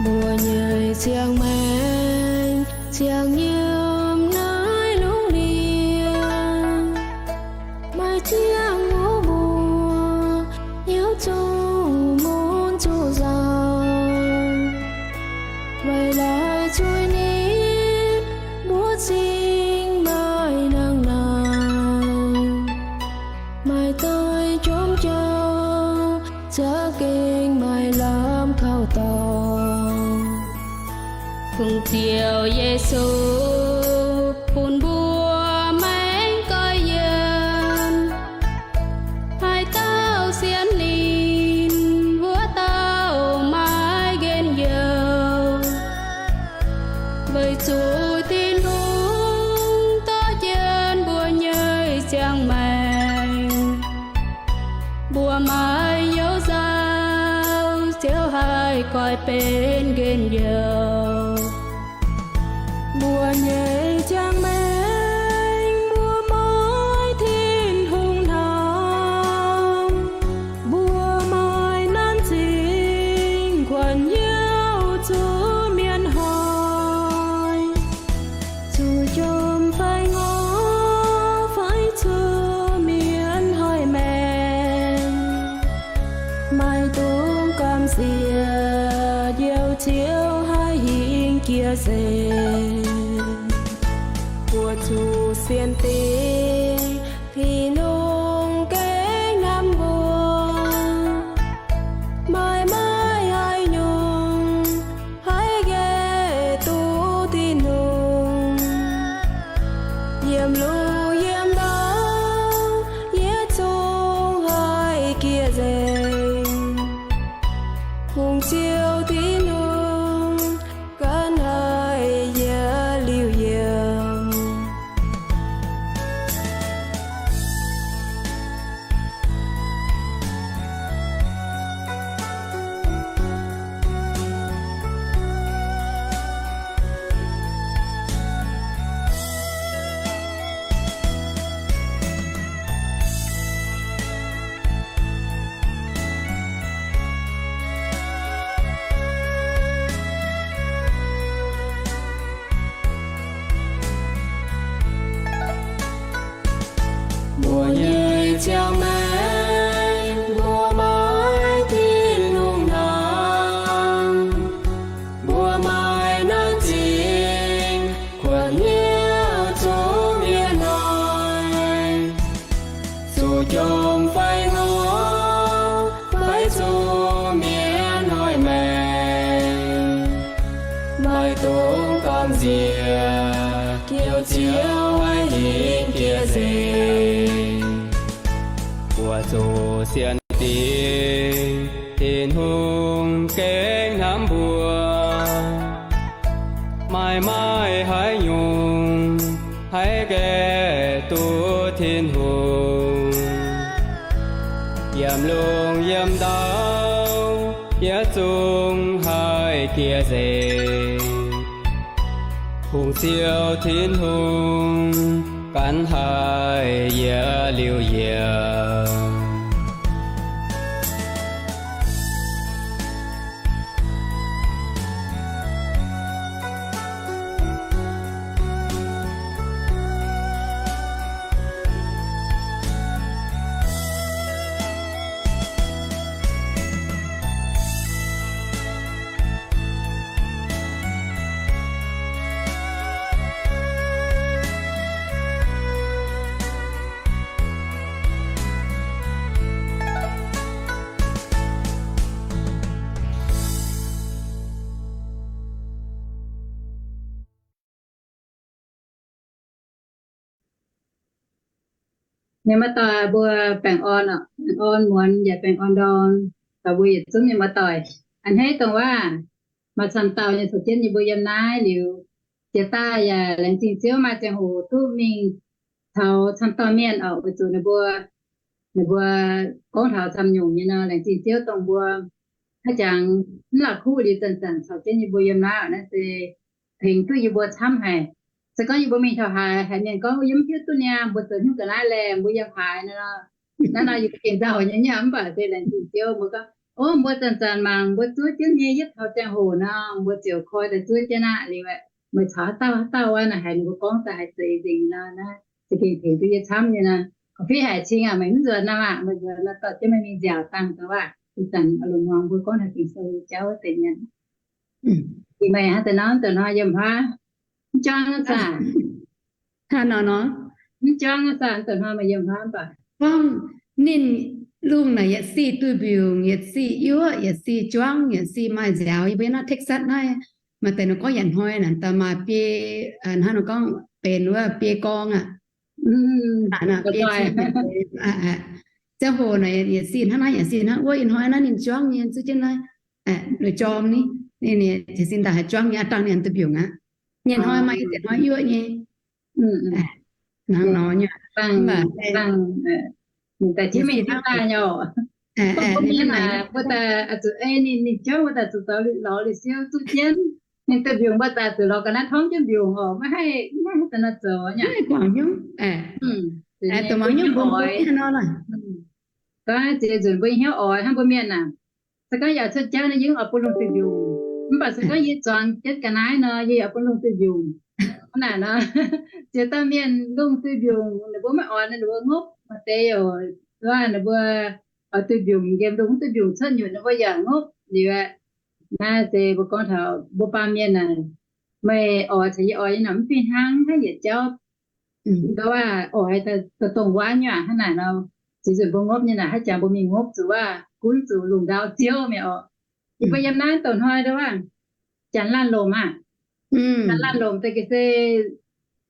Mbuo nyei ziangh maengc ziangh nyiemv naaiv lungh ndiev, maaih ziangh hoc mbuo hnyouv zuqc mun zuqc nzauh. Weic laaix zuiz nitv mbuo zingh maaih nangh naaic, maaih doix jomc jauv, za'gengh maaih lamh kaux dorngx. Kungx Ziouv Yesu bun mbuo maengx goiv yiem, haaix dauh sienx ninh, wuov dauh maiv nqemh youh. Weic zuqc Tin-Hungh dorh jienv mbuo nyei ziangh maengc, mbuo maiv hnyouv nzauh, Ziouv haih goiv benx nqemh youh. Mbuo nyei ziangh maengc mbuo maiv Tin-Hungh hnamv, mbuo maaih nanv zingh kuonx hnyouv zuqc mienh hnoi, zuqc jomc fai ngorc fai zuqc mienh hnoi maengc, maaih dungx gamh nziex Njoux Ziouv haih hingh jiex nzengc. Mbuo nyei ziangh maengc mbuo maiv Tin-Hungh hnangv. Mbuo maaih nanv zingh kuonx hnyouv zuqc mienh hnoi, zuqc jomc fai ngorc, fai zuqc mienh hnoi maengc, maaih dongh gamh nziex heuc Ziouv haiz hinc jiex nzengc. Buatc zuqc sienx diex Tin-Hungh gengh hnamv mbuo, maaih maaih haaix nyungc haih nqaeqv duqv Tin-Hungh? Yiem lungh yiem ndau yietc zungv haih jiex nzengc. Hungh Ziouv Tin-Hungh ganh haih yietc liuz yiemc. Mienh muoz-doic mbuo baengh orn oc. Baengh orn muonz yaac baengh orn ndorm, taux mbuo yietc zungv mienh muoz-doic. A'hneiv dongh waac maaih camv dauh nyei caux jienv yie mbuo yiem naaiv liuz, jiex daaih yaac laengz zingh Ziouv maaih ziangh hoc duqv mingh taux camv dauh mienh oc, weic zuqc ninh mbuo, ninh mbuo gorngv taux camv nyungc nyei nor, laengz zingh Ziouv dongh mbuo haaix jangx mv la'kuqv liuz zanc-zanc caux jienv yie mbuo yiem naaiv oc. Naaiv se tengx duqv yie mbuo camv haic. Se gorngv yie mbuo mingh taux haaix, haiz mienh gorngv yie mv hiuv duqv niaa, mbuo zoux hnyouv ga'naaiv laeh, mbuo yiem haaix nor, naaiv nor yie mbuo gengh nzauh nyei, mv baac se laengz zingh Ziouv mbuo gorngv, o, mbuo zanc-zanc mangc mbuo zuov jienv nyei, yietv taux ziangh hoc nor mbuo ziouc koi daaih zuov jienv aqv. Liuz meih caux haaix dauh haaix dauh wuov naaic haiz ninh mbuo gorngv daaih haiz zeiz nzengc nor, naaiv se gengh tengx duqv yie camv nyei nor. Gorngv fiev haic cing aac, meih mv nzuonx nor aqv, meih nzuonx nor dorh jienv meih mingh nziaauc dangh dongh waac, ih zanc longc muangx mbuo gorngv naaiv Ging-Sou nyei jauv wuov deix mienh. Ih meih hnangv deix nor, dongh hnoi yiem huaav, mv juangv aqv. Hnangv nor nor, mv juangv aqv, dongh hnoi meih yiem huaav mv baac gorngv ninh lungh naaic yietc sic duih mbiungc, yietc sic yuoqv, yietc sic juangv, yietc sic maaih nziaaux. Yie mbuo yiem naaiv Texas naaiv, maaih deix ninh gorngv yietc hnoi naaic daaih maaih biei, hnangv ninh gorngv benx wuov biei gorngv aqv. Biei ziangh hoc naaic yietc sic hnangv naaiv, yietc sic hnangv wuov. Ih hnoi naaiv ninh juangv nyei, zuov jienv naaiv, ninh jorm ni, ninh jiez sin daaih haih juangv nyei, aav dangh ninh duih mbiungc aqv. Nyei hnoi maaih, nyei hnoi yuoqv nyei. Hnangv nor nyei. Mv baac daaih jienv mingh jienv daaih nyei oc. Mbuo mienh naaic mbuo daaih zuqc ei ninh, ninh juangv mbuo daaih zuqc zoux lorz lui-siou duqv jienv. Ninh duih mbiungc mbuo daaih zuqc lorz ga'naaiv torngv jienv mbiungc oc, maiv haih, maiv haih daaih nor zoux nyei. Guangc nyungc, dongh mangc nyungc mbuo oix. Gorngv ziex nzunc mbuo nyei hnyouv oix hnangv mbuo mienh aac, se gorngv yaac cuotv jauv nor yie mv oix bun lungh duih mbiungc. Mv baac se gorngv yie zuangx jienv ga'naaiv nor, yie yaac bun lungh duih mbiungc. Hnangv naaic nor, ziex dauh mienh lungh duih mbiungc, ninh mbuo maiv oix nor ninh mbuo ngopv. Maaih deix youc, ninh mbuo oix duih mbiungc, nqemh lungh duih mbiungc cuotv nyutc ninh mbuo yaac ngopv liuz aqv. Naaiv se mbuo gorngv taux mbuo baamh mienh naaic, meih oix caux yie oix nyei naaic mv fih hnangv, hnangv yietc jauv. Ndau waac oix dongh waac nyei aqv. Hnangv naaic nor, ziex nzunc mbuo ngopv nyei naaic, haaix jangx mbuo mingh ngopv zuqc waac, gunv zuqc lungh ndau Ziouv mi'aqv oc. Yie mbuo yiem naaiv dongh hnoi ndau waac, janx laanh lomc aqv. Janx laanh lomc deix ga'sie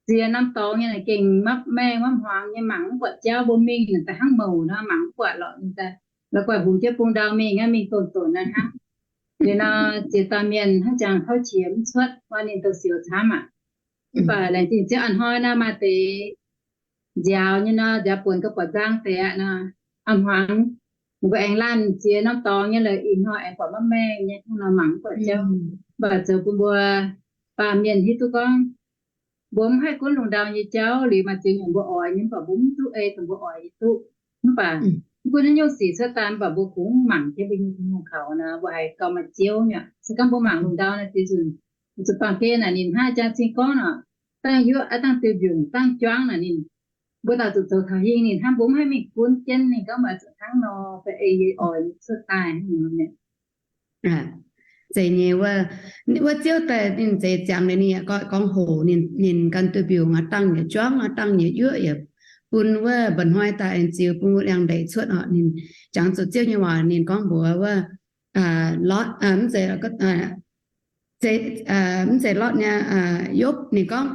ziex norm dorngx nyei naaic gengh mapv maengh mapv hmuangx nyei, mangc mv buatc jauv. Mbuo mingh naaic daaih hnangv mouc nor, mangc mv buatc lorqc. Ninh daaih la'guaih hungx jienv bung ndau mingh aqv, mingh donx-donx naaiv hnangv. Liuz nor, ziex dauh mienh haaix jangx tauv qiex mv cuotv, maaih ninh dongh sioux camv aqv. Mv baac laengz zingh Ziouv a'hnoi naaiv maaih deix nziaaux nyei nor, nziaaux buonc gauh buatc nzang deix aqv nor. A'hmuangx ninh mbuo aengx laanh ziex norm dorngx nyei lorqc, ih hnoi aengx buatc mapv maengh nyei, hnangv nor mangc mv buatc jauv. Mv baac zoux bun mbuo baamh mienh hiuv duqv gorngv, mbuo mv haih gunv lungh ndau nyei jauv. Liuz maaih ziex nyungc mbuo oix nyei mv baac mbuo mv duqv ei dongh mbuo oix nyei duqv. Mv baac mv gunv haaix nyungc sic cuotv daaih, mv baac mbuo kungx mangc jienv mbuo nyei Tin-Hungh kaux nor, mbuo haiz gauh maaih Ziouv mi'aqv. Se gorngv mbuo mangc lungh ndau naaiv ziex nzunc, zuqc baamh gen naaic ninh hnangv jang cing gorngv nor, dangh yuoqv aqv, dangh duih mbiungc, dangh juangv naaic ninh mbuo dauh zuqc zoux taux hingh ninh hnangv, mbuo mv haih mingh gunv jienv ninh gorngv maaih zuqc hnangv nor fai ei yie oix cuotv daaih hnangv nor. Zeiz nyei, wuov Ziouv daaih ninh zeiz ziangx liuz ninh yaac gorngv hoc ninh, ninh ganh duih mbiungc aqv, dangh yietc juangv aqv, dangh yietc yuoqv yaac bun wuov mba'hnoi daaih aengx ziux bun wuov liangx-ndeic cuotv oc. Ninh jangx zuqc Ziouv nyei waac ninh gorngv mbuox wuov Lotv, mv zeiz, mv zeiz Lotv nyei, Yopv, ninh gorngv,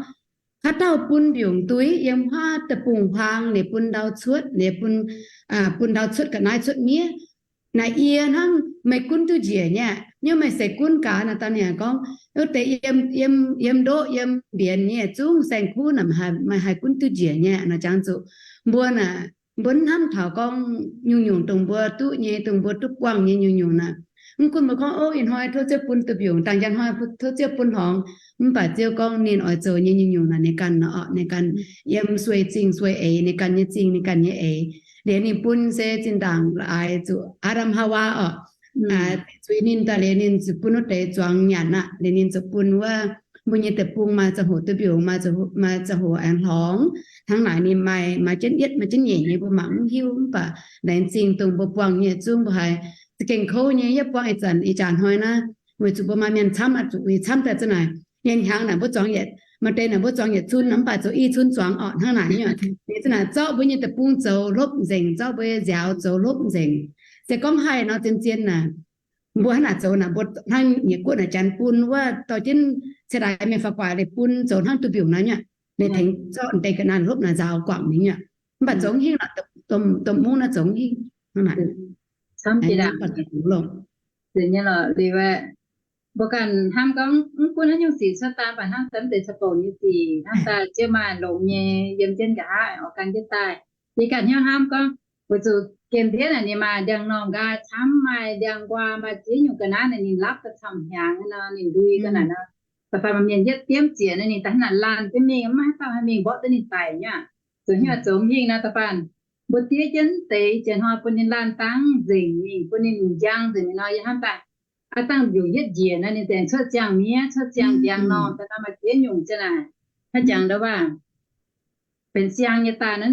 haaix dauh bun mbiungc duih yiem huaav deic-bung-huaang, liuz bun ndau cuotv, liuz bun, bun ndau cuotv ga'naaiv cuotv miev, naaic yie hnangv meih gunv duqv njiec nyei aqv. Nyei meih se gunv gaax naaic daaih ninh gorngv, wuov deix yiem, yiem ndoqv yiem mbienx nyei zungv saeng-kuv naaic meih haih gunv duqv njiec nyei aqv. Naaic jangx zuqc mbuo naaic, mbuo hnamv taux gorngv nyungc-nyungc dongh mbuo duqv nyei, dongh mbuo duqv buangh nyei nyungc-nyungc naaic, mv gunv mbuo gorngv, ov, ih hnoi tov Ziouv bun duih mbiungc, dangh njang hnoi tov Ziouv bun hngongx, mv baac Ziouv gorngv ninh oix zoux nyei nyungc-nyungc naaic ninh ganh oc, ninh ganh yiem sueih zingh sueih eix, ninh ganh nyei zingh ninh ganh nyei eix. Liuz ninh bun se zinh ndaangc laaix zuqc Aa^ndam Haawaa oc, zuiz ninh daaih liuz ninh ziouc bun wuov deix zuangx nyanc aqv. Liuz ninh ziouc bun wuov mbuo nyei deic-bung maaih ziangh hoc duih mbiungc, maaih ziangh hoc aengx hlorngx. Hnangv naaic ninh maaih, maaih jienv yietv maaih jienv nyeic nyei mbuo mangc mv hiuv, mv baac laengz zingh dongh mbuo buangh nyei zungv mbuo haiz za'gengh kouv nyei, yie buangh ih zanc ih jaax hnoi naaiv, weic zuqc mbuo maaih mienh camv aqv, zuqc weic camv daaih za'naaic. Mienh hnyangx naaic mbuo zuangx yietc, maaih deix naaic mbuo zuangx yietc cun, mv baac zoux i cun zuangx orqc, hnangv naaic nyei. Liuz za'naaic zorqv mbuo nyei deic-bung zoux hlopv nzengc, zorqv mbuo nyei nziaaux zoux hlopv nzengc. Se gorngv haih nor zien-zien naaic, mbuo hnangv naaic zoux naaic, mbuo hnangv Mienh guoqv naaic janx bun wuov dorh jienv ciex daaih mienh faaux guaax leiz bun zoux hnangv duih mbiungc naaiv nyei aqv. Leiz tengx zorqv deix ga'naaiv hlopv naaic nzaaux guangc mingh nyei aqv. Mv baac zoux hingh lorqc, dongh mungv naaiv zoux hingh hnangv naaic. Mv baac longc, mbuo ganh hnamv gorngv mv gunv haaix nyungc sic cuotv daaih, mv baac hnamv daaih mv zeiz caux bouc nyei sic, hnamv daaih Ziouv maaih longx nyei yiem jienv nqa'haav oix gan jienv daaih. Yie ganh hnyouv hnamv gorngv, weic zuqc gemh ndiev naaic ninh maaih ndiangx-normh nqaai camv, maaih ndiangx-nquaah, maaih ziex nyungc ga'naaiv naaic ninh lapv daaih camv hnyangx nor, ninh ndui ga'naaiv nor, da'faanh maaih mienh yietv diemv ziec nor, ninh daaih hnangv naaic laanh jienv mingh, mv maaih haaix dauh haih mingh mborqv duqv ninh daic nyei aqv. Zoux hnyouv zoux mv hingh nor, da'faanh mbuo diev jienv deix jiex hnoi bun ninh laanh dangv nzengc mingh, bun ninh njang nzengc mingh nor, yie hnamv daaih aav dangh mbiungc yietv njiec nor, ninh ziouc cuotv ziangh miev, cuotv ziangh ndiangx-normh daaih nor, maaih ziex nyungc ziangh naaic. Haaix jangx ndo waac benx siang nyei daaih nor,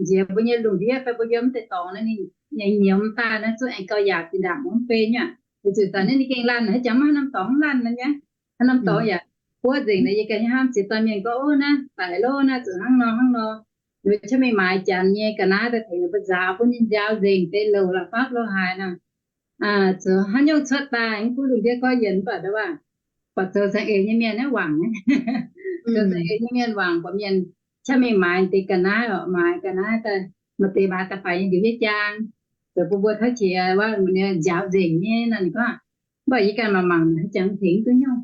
nziex mbuo nyei lungh ndiev fai mbuo yiem mv deix dorngx nor, ninh nyiemz daaih nor, zungv aengx gauh yaac zinh ndaangc mv bei nyei aqv. Weic zuqc daaih naaiv ninh gengh laanh, haaix jangx maiv haaix norm dorngx laanh nor nyei. Haaix norm dorngx yaac buov nzengc nor, yie ganh nyei hnamv ziex dauh mienh gorngv, ov, naaiv daic loh, naaiv zuqc hnangv nor hnangv nor. Ninh mbuo qiemx mingh maaiz janx nyei ga'naaiv daaih tengx ninh mbuo nzaaux bun ninh nziaaux nzengc deix louc la'fapv lo haaix nor. Zoux haaix nyungc cuotv daaih, mv gunv lungh ndiev gorngv yienc mv baac ndo waac, buatc zoux saeng-eix nyei mienh naaiv wangc, zoux saeng-eix nyei mienh wangc, buatc mienh qiemx mingh maaiz deix ga'naaiv oc, maaiz ga'naaiv daaih, maaih deix maaiz daaih faix nyei njiec yietv jaang, zoux bun mbuo tauv qiex wuov, nziaaux nzengc nyei nor. Ninh gorngv, mv baac yie ganh mangc mangc haaix jangx tengx duqv nyungc.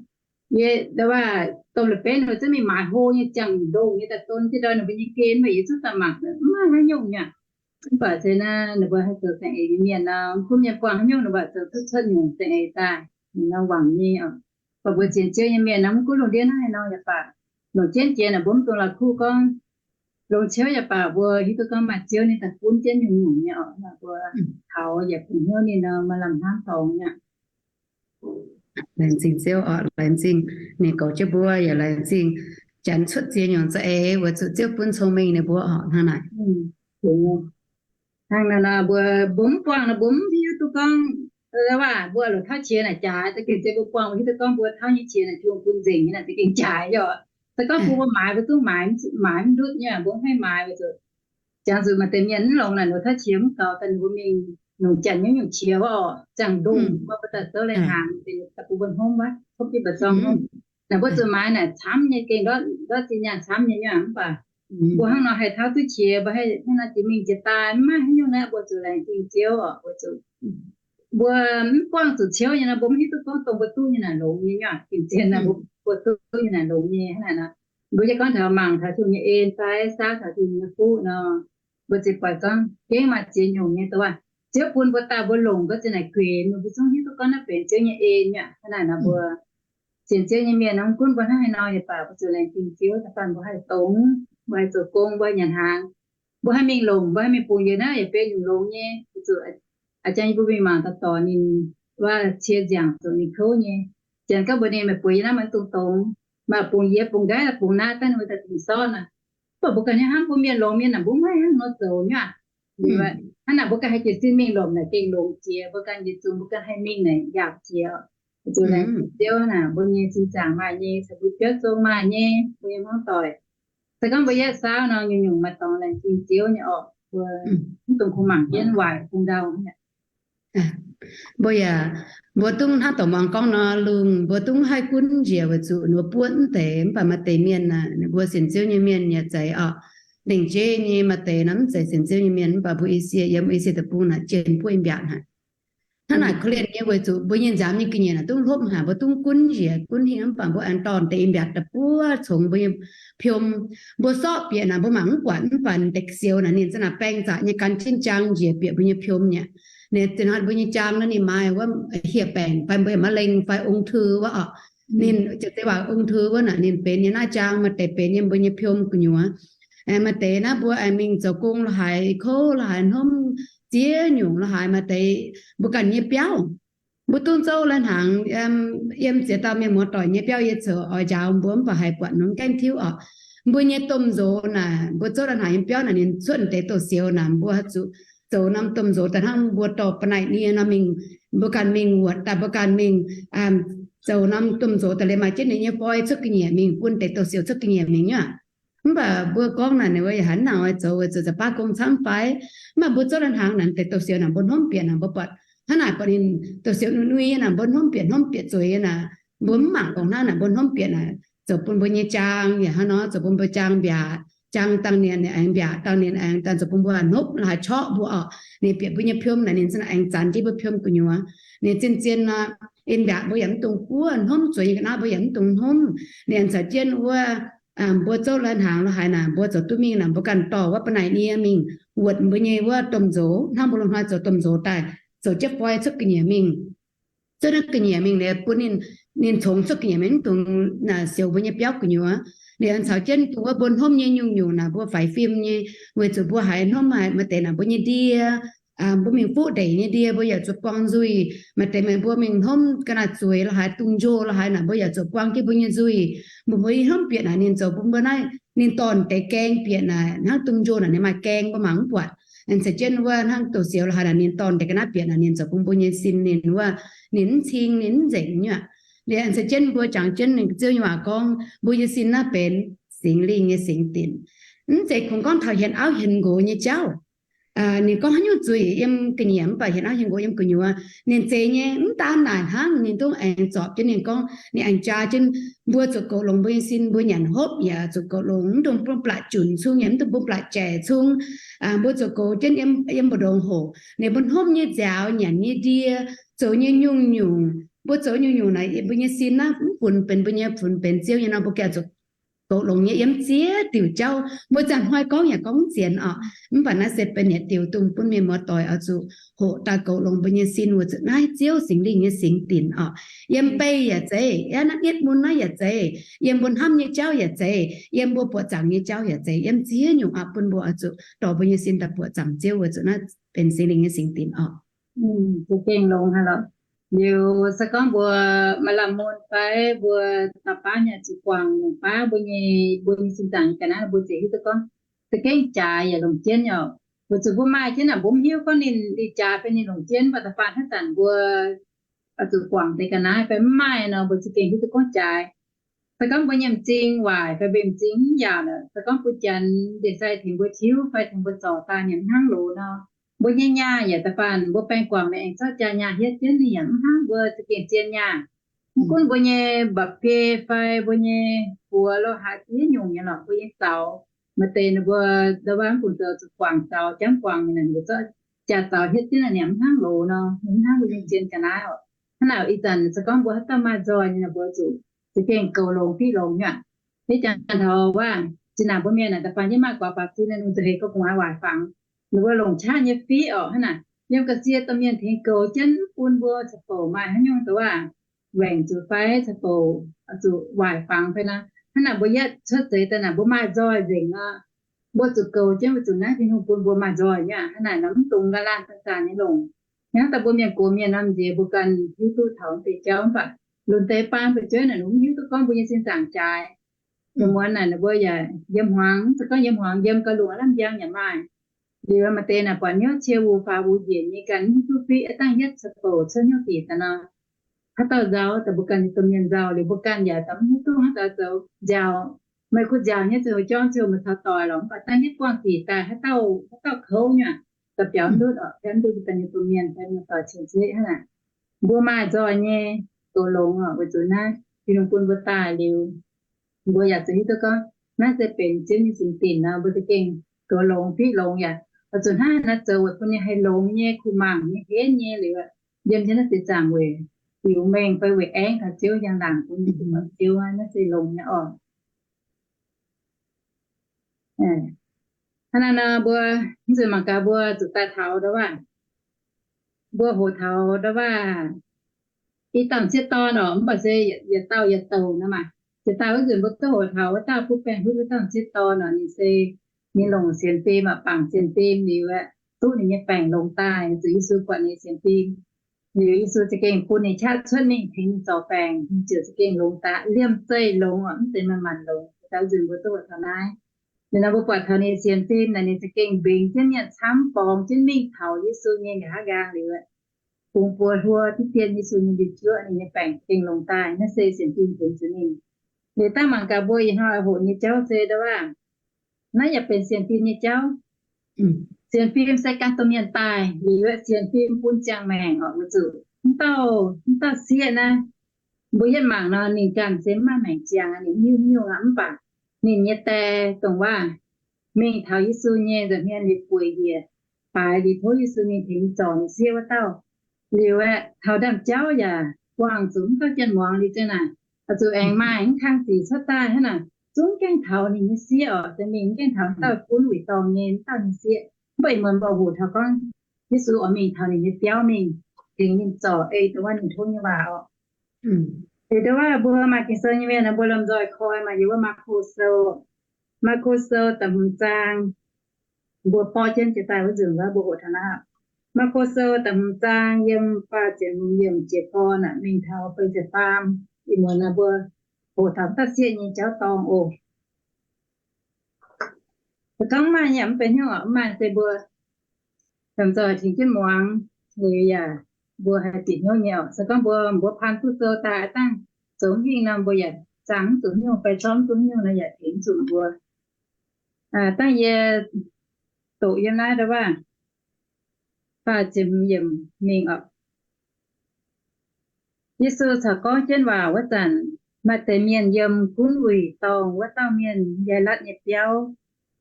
Yie ndo waac domh la'benv ninh mbuo zungv mingh maaiz hlo nyei ziangh ndongh nyei daaih don jienv ndau ninh mbuo nyei gen, mv baac yie zungv daaih mangc mv maaih haaix nyungc nyei aqv. Mv baac se naaiv ninh mbuo haih zoux saeng-eix nyei mienh nor, mv gunv mienh buangh haaix nyungc ninh mbuo zoux duqv cuotv nyungc saeng-eix daaih, ninh nor wangc nyei oc. Mv baac mbuo sienx Ziouv nyei mienh nor, mv gunv lungh ndiev naaiv haaix nor yaac baac, longc jienv jiex naaic mbuo mv dungx la'kuqv gorngv, longc ciouv yaac baac mbuo hiuv duqv gorngv maaih Ziouv ninh daaih gunv jienv nyungc-nyungc nyei oc. Mv baac mbuo taux yaac kungx hnyouv ninh nor, maaih lamh hnamv dorngx nyei aqv. Laengz zingh Ziouv oc, laengz zingh ninh goux jienv mbuo, yaac laengz zingh Janx cuotv ziex nyungc za'eix weic zuqc Ziouv bun cong-mengh ninh mbuo oc. Hnangv naaic, hnangv naaic nor mbuo, mbuo mv buangh nor mbuo mv hiuv duqv gorngv, waac mbuo loc tauv qiex naaic jaaix, za'gengh se mbuo buangh mbuo hiuv duqv gorngv mbuo tauv nyei qiex naaic Tin-Hungh bun nzengc nyei naaic za'gengh jaaix nyei oc. Se gorngv bun mbuo maaiz mbuo zungv maaiz, maaiz mv ndutv nyei, mbuo mv haih maaiz weic zuqc jangx zuqc maaih deix mienh mv longx naaic, loc tauv qiex mv gaux daaih ninh mbuo mingh longc Janx nyei nyungc qiex wuov oc, ziangh ndongh mbuo daaih zouv lai hnaangx, daaih bun mbuo hnomv wuov, hopv jienv mba'zorng hnomv. Naaic mbuo zuqc maaiz naaic camv nyei, gengh ndortv zinh nyaanh camv nyei nyei, mv baac mbuo hnangv nor haih tauv duqv qiex, mbuo haih hnangv nor jiex mingh jiex daaih, mv maaih haaix nyungc naaiv, mbuo zuqc laengz zingh Ziouv oc. Weic zuqc mbuo mv buangh zuqc ciouv nyei nor, mbuo mv hiuv duqv gorngv dongh mbuo duqv nyei naaic longx nyei nyei, gengh zien naaic mbuo, mbuo duqv nyei naaic longx nyei hnangv naaic nor. Mbuo yie gorngv taux mangc taux Tin-Hungh nyei en fai saauv taux Tin-Hungh nyei fuqv nor, mbuo ziouc buatc gorngv gengh maaih ziex nyungc nyei dongh waac Ziouv bun mbuo daaih mbuo longc gorngv zinh naaic guenx, mbuo zungv hiuv duqv gorngv naaiv benx Ziouv nyei en nyei aqv. Hnangv naaic nor mbuo sienx Ziouv nyei mienh nor, mv gunv mbuo hnangv haaix nor yaac baac, mbuo zuqc laengz zingh Ziouv da'faanh mbuo haih dongz, mbuo haih zoux gong, mbuo haih nyanc hnaangx, mbuo haih mingh longc, mbuo haih mingh bungx yie naaiv yaac benx nyungc longx nyei. Weic zuqc a'jang yie mbuo mingh mangc daaih dorc ninh wuov cie nziangc zuqc ninh kouv nyei. Janx gorngv mbuox ninh, meih bueix yie naaiv maiv dungx dongz, maaih bungx yie bungx nqaiv bungx naaiv daaih ninh mbuo daaih dingc sortv naaic. baac mbuo ganh nyei hnamv, mbuo mienh longx mienh naaic mbuo maiv hnangv nor zoux nyei aqv. Hnangv naaic mbuo ganh haih jiez sin mingh lomc naaic gengh longx jiex, mbuo ganh yietc zungv mbuo ganh haih mingh naaic yaac jiex. Zuqc laengz zingh Ziouv naaic, mbuo nyei sin zaangc maaih nyei, caux mbuo biauv zong maaih nyei, mbuo nyei hmuangv doic. Se gorngv mbuo yietv saauv nor, nyungc-nyungc maaih dorngx laengz zingh Ziouv nyei orqc. Mbuo mv dungx kungx mangc jienv waaic bung ndau. Mbuo yaac, mbuo dungv hnangv dorc muangx gorngv nor, lungh mbuo dungv haih gunv njiec weic zuqc ninh mbuo buonv mv deix, mv baac maaih deix mienh aeqv, ninh mbuo sienx Ziouv nyei mienh yaac zeiz orqc. Lengc jeiv nyei maaih deix nor mv zeiz sienx Ziouv nyei mienh, mv baac mbuo I C, yiem I C deic-bung naaic jienh buov mbiaatc haic. Hnangv naaic korv-lienh nyei weic zuqc mbuo nyei nziaamv nyei ga'nyiec naaic dungv hlopv haic, mbuo dungv gunv njiec gunv hingh, mv baac mbuo aengx dorh deix mbiaatc daaih buov congx mbuo nyei piom. Mbuo sorqv bieqc naaic mbuo mangc mv buatc, mv baac deix siou naaic ninh za'naaic baeng zaqc nyei gan jienv jaang njiec bieqc mbuo nyei piom nyei. Ninh za'naaic mbuo nyei jaang naaiv ninh maaih wuov hieh baengc fai mbuo heuc มะเร็ง fai องค์ thư wuov orqc. Ninh ziouc deix waac องค์ thư wuov naaic ninh benx nyei naaiv jaang, maaih deix benx nyei mbuo nyei piom gu'nyuoz. Maaih deix naaiv mbuo aengx mingh zoux gong la'haaix, kouv la'haaix, hnomv ziex nyungc la'haaix, maaih deix mbuo ganh nyei biauv. Mbuo dungv zouv lai-hnaangx yiem ziex dauh mienh muoz-doic nyei biauv yie zoux oix njaaux mbuo mv baac haiz buatc nungx gaengh tiuv orqc. Mbuo nyei domh nzox naaic, mbuo zouv lai-hnaangx nyei biauv naaic ninh cuotv deix douz-sioux naaic, mbuo zuqc zoux norm domh nzox daaih hnangv mbuo dorh ba'naaic nie nor mingh, mbuo ganh mingh wuotc daaih, mbuo ganh mingh zoux norm domh nzox daaih liuz maaih jienv ninh nyei foi cuotv ga'nyiec mingh, bun deix douz-sioux cuotv ga'nyiec mingh nyei aqv. Mv baac mbuo gorngv naaic ninh mbuo yaac hnangv naaic oix zoux weic zuqc za'baav gong camv fai? Mv baac mbuo zouv lai-hnaangx naaic deix douz-sioux naaic mbuo hnomv bieqc naaic mbuo buatc hnangv naaic buatc ninh douz-sioux nui nui naaic mbuo hnomv bieqc hnomv bieqc zueiz naaic, mbuo mv mangc dongh hnangv naaic mbuo hnomv bieqc naaic zoux bun mbuo nyei jaang yaac hnangv nor zoux bun mbuo jaang mbiaatc, jaang dangh ninh aengx mbiaatc, dangh ninh aengx dangh zoux bun mbuo hnopv la'haaix qorqv mbuo orqc. Ninh bieqc mbuo nyei piom naaic ninh za'naaic aengx zanx jienv mbuo piom gu'nyuoz. Ninh zien-zien nor, en mbiaatc mbuo yaac mv dungx buov, hnopv zueiz nyei ga'naaiv mbuo yaac mv dungx hnopv. Ninh aengx caux jienv wuov mbuo zouv lai-hnaangx la'haaix naaic, mbuo zoux duqv mingh naaic mbuo ganh dorh wuov ba'naaic nie mingh wuotc mbuo nyei wuov domh nzox hnangv mbuo loz-hnoi zoux domh nzox daaih, zoux jienv foi cuotv ga'nyiec mingh. Cuotv naaiv ga'nyiec mingh liuz bun ninh, ninh congx cuotv ga'nyiec mingh mv dungx siouc mbuo nyei biauv gu'nyuoz. Liuz caux jienv dongh wuov mbuo hnopv nyei nyungc-nyungc naaic mbuo faix fim nyei, weic zuqc mbuo haiz hnopv haiz maaih deix naaic mbuo nyei ndie, mbuo mingh fuqv ndeic nyei ndie mbuo yaac zuqc buang nzuih. Maaih deix meih mbuo mingh hnopv ga'naaiv zueiz la'haaix, dungz-njoh la'haaix naaic mbuo yaac zuqc buang jienv mbuo nyei nzuih. Mbuo mbuo hnopv bieqc naaic ninh zoux bun mbuo naaiv, ninh dorh deix gaeng bieqc naaic hnangv dungz-njoh naaic ninh maaih gaeng mbuo mangc mv buatc. Aengx caux jienv wuov hnangv douz-sioux la'haaix naaic ninh dorh deix ga'naaiv bieqc naaic ninh zoux bun mbuo nyei sin ninh wuov, ninh mv cing ninh mv nzengc nyei aqv. Liuz aengx caux jienv mbuo jangx jienv ninh Ziouv nyei waac gorngv mbuo nyei sin naaiv benx Singx Lingh nyei singx dinc. Mv zeiz kungx gorngv taux hienx auv hienx nqox nyei jauv. Ninh gorngv haaix nyungc zuiz yiem ga'nyiec mv baac hienx auv hienx nqox yiem gu'nyuoz. Ninh zeiz nyei mv daan naaic hnangv, ninh dongh aengx zorpc jienv ninh gorngv ninh aengx jaa jienv mbuo zuqc goux longx mbuo nyei sin, mbuo nyanc hopv yaac zuqc goux longx, mv dungx bun blatc junc cung yaac mv dungx bun blatc jaic cung. Mbuo zuqc goux jienv yiem mbu'ndongx hoc ninh mbuo hnopv nyei nziaaux, nyanc nyei ndie, zoux nyei nyungc-nyungc. Mbuo zoux nyungc-nyungc naaic mbuo nyei sin naaiv mv funx benx mbuo nyei, funx benx Ziouv nyei nor mbuo gengh zuqc goux longx nyei yiem ziex diuc jauv. Mbuo zanc hnoi gorngv yaac gorngv mv zienx orqc. Mv baac naaiv se benx yietc diuc dongh bun mienh muoz-doic oix zuqc hoqc daaih goux longx mbuo nyei sin weic zuqc naaiv Ziouv Singx Lingh nyei singx dinc orqc. Yiem beih yaac zeiz, yiem naaiv mietv mun naaiv yaac zeiz, yiem mbuo hnamv nyei jauv yaac zeiz, yiem mbuo buoqc zaangc nyei jauv yaac zeiz, yiem ziex nyungc oix bun mbuo oix zuqc dorh mbuo nyei sin daaih buoqc zaangc Ziouv weic zuqc naaiv benx Singx Lingh nyei singx dinc orqc. Za'gengh longx haic lorqc. Liuz se gorngv mbuo maaih lamh mun fai mbuo da'baav nyei zuqc guangc longc baav mbuo nyei, mbuo nyei sin zaangc ga'naaiv, mbuo ziouc hiuv duqv gorngv za'gengh jaaix yaac longc jienv nyei. Weic zuqc mbuo maaih jienv naaic mbuo mv hiuv gorngv ninh li jaaix fai ninh longc jienv, mv baac da'faanh haaix zanc mbuo zuqc guangc deix ga'naaiv fai mv maaih nor, mbuo za'gengh hiuv duqv gorngv jaaix. Se gorngv mbuo nyei m'zing waaic fai mbuo m'zing mv yaauc, se gorngv bun Janx ndie-sai tengx mbuo tiuv fai tengx mbuo zorc daaih nyanc hnangv loz nor, mbuo nyei nyaah yaac da'faanh mbuo baeng guangc ninh aengx zorqv jaa-nyaah hietv jienv ninh yaac mv hnangv mbuo za'gengh zien nyaah. Mv gunv mbuo nyei mba'biei fai mbuo nyei buoz lo haaix ziex nyungc nyei lorqc, mbuo nyei zaux, maaih deix ninh mbuo ndau wuov mv bungx zoux zuqc guangc zaux, jangv guangc ninh mbuo zorqv jaa-zaux hietv jienv ninh yaac mv hnangv loz nor, ninh mv hnangv mbuo nyei zien ga'naaiv oc. Hnangv naaic ih zanc se gorngv mbuo haaix dauh maaih nzoih nyei, mbuo zuqc za'gengh goux longx fiqv longx nyei. Hnangv jangx taux wuov, zinh ndaangc mbuo mienh naaic da'faanh jienv maaih guaax baptiz ninh lungh za'eix gorngv gu'nguaaz waaic fangx, ninh mbuo longc qaqv nyei fiqv orqc. Hnangv naaic yiem ga'sie domh mienh tengx goux jienv bun mbuo caux bouc maaih haaix nyungc dongh wuov, waengc zuqc fai caux bouc zuqc waaic fangx fai nor. Hnangv naaic mbuo yietv cuotv seix daaih naaic mbuo maaih nzoih nzengc nor, mbuo zuqc goux jienv weic zuqc naaiv Tin-Hungh bun mbuo maaih nzoih nyei aqv. Hnangv naaic nor mv dungx nqa'laanh zanc-zanc nyei longc. Hnangv daaih mbuo mienh gox mienh norm nziex mbuo ganh hiuv duqv taux mv deix jauv mv baac lunx deix baan fu'jueiv naaic ninh mv hiuv duqv gorngv mbuo nyei sin zaangc jaaix. Muonz naaic ninh mbuo yaac yiem hmuangx, se gorngv yiem hmuangx yiem gauh lungh aav lamh njang yaac maaih. Liuz maaih deix naaic buatc hnyouv cie wuc faaux wuc njiec nyei ganh mv hiuv duqv fiqv, aav dangh yietv caux bouc cuotv hnyouv diqc daaih nor, haaix dauh nzaaux daaih mbuo ganh nyei domh mienh nzaaux liuz mbuo ganh yaac daaih mv hiuv duqv haaix dauh zoux nziaaux. Meih kuv nziaaux nyei ziouc jorm ziouc meih caux doic lorqc, mv baac dangh yietv buangh diqc daaih haaix dauh, haaix dauh kouv nyei, daaih biaux ndutv orqc, biaux ndutv mbuo ganh nyei domh mienh, biaux nyei doic cien-ceqv hnangv naaic. Mbuo maaih nzoih nyei goux longx orqc, weic zuqc naaiv Tin-Hungh bun mbuo daaih liuz, mbuo yaac zuqc hiuv duqv gorngv naaiv se benx Ziouv nyei zingh dinc nor, mbuo za'gengh goux longx fiqv longx yaac oix zuqc hnangv naaiv zoux weic bun ninh haih longx nyei, kuh mangc nyei, henv nyei liuz, yiem jienv naaiv deix zaangc weic biux mengh fai weic aengv taux Ziouv, njang-laangc bun ninh duqv buatc Ziouv, naaiv se longx nyei orqc. Hnangv naaiv nor mbuo mv zuqc mangc gaax mbuo zuqc daaih taux ndau wuov, mbuo hoqc taux ndau wuov i dauh m'sieqv dorn orqc, mv baac se yietc dauh yietc douc nor maah. Yietc dauh wuov nzunc mbuo duqv hoqc taux wuov dauh butv baengh hutv wuov dauh m'sieqv dorn orqc, ninh se ninh longc sienx fim, bangc sienx fim liuz aeqv, duqv ninh nyei baengc longx daaih, zuqc Yesu buatc ninh sienx fim. Liuz Yesu za'gengh bun ninh qaqv cuotv mingh tengx ninh zorc baengc, ninh ziouc za'gengh longx daaih, liemh zeih longx orqc, mv zeiz maanc-maanc longx. Yietc dauh nzunc mbuo duqv hoqc taux naaiv. Liuz nor mbuo buatc taux ninh sienx fim naaic, ninh za'gengh mbengx jienv mienh camv borngz jienv mingh taux Yesu nyei nqa'haav nqaang liuz, bungx buoz hluo diqv dien Yesu nyei ndie-juoqv, ninh nyei baengc za'gengh longx daaih. Naaiv se sienx fim tengx zuqc ninh. Liuz dangh mangc gaax mbuo ih hnoi hoqc nyei jauv se ndau wuov, naaiv yaac benx sienx fim nyei jauv. Sienx fim se gan domh mienh daaih, liuz sienx fim bun ziangh maengc orqc, weic zuqc mv dauh, mv dauh sieqv naaiv, mbuo yietv mangc nor ninh ganh se mv maaih maengc ziangh, ninh nyungc-nyungc aqv, mv baac ninh nyei die dongh waac mingh taux Yesu nyei nza'hmien liuz bueix njiec, baaix liuz tov Yesu mingh tengx zorc ninh sieqv wuov dauh. Liuz aeqv, taux ndaamv-jauv yaac buangh zuqc mv dauh jien-muangz liuz ziangh naaic, oix zuqc aengx maaih mv kang sic cuotv daaih hnangv naaic, zungv gaengh taux ninh nyei sieqv orqc, se mingh mv gaengh taux dauh gunv wuic dorngh nyei mv dauh nyei sieqv. Mv baac ih muonz mbuo hoqc taux gorngv Yesu oix mingh taux ninh nyei biauv mingh tengx ninh zorc ei dongh wuov ninh tov nyei waac orqc. Eix ndau wuov mbuo maaih Ging-Sou nyei mienh, mbuo lomh nzoih koi maaih yiem wuov Maako Sou. Maako Sou da'hmz zaang, mbuo borqv jienv jiex daaih wuov nzunc wuov mbuo hoqc taux naaiv. Maako Sou da'hmz zaang yiem faah ziepc hmz yiemc jiex gorn mingh taux feix ziepc faam. Ih muonz naaiv mbuo hoqc taux dauh sieqv nyei jauv dorngh oc. Se gorngv maaih nyei mv benx hnyouv orqc, maaih se mbuo lomh nzoih tengx jienv muangx, liuz yaac mbuo haih bieqc hnyouv nyei orqc. Se gorngv mbuo, mbuo paan duqv sou daaih aqv dangh zoux hingh nor, mbuo yaac zaangh mv zuqc hnyouv fai zorqv mv duqv hnyouv nor yaac tengx zuqc mbuo. Dangh yie doqc yiem naaiv ndau wuov faah ziepc hmz yiemc mingh orqc. Yesu caux gorngv jienv waac wuov zanc, maaih deix mienh yiem gunv wuic dorngh wuov dauh mienh Yaailatv nyei biauv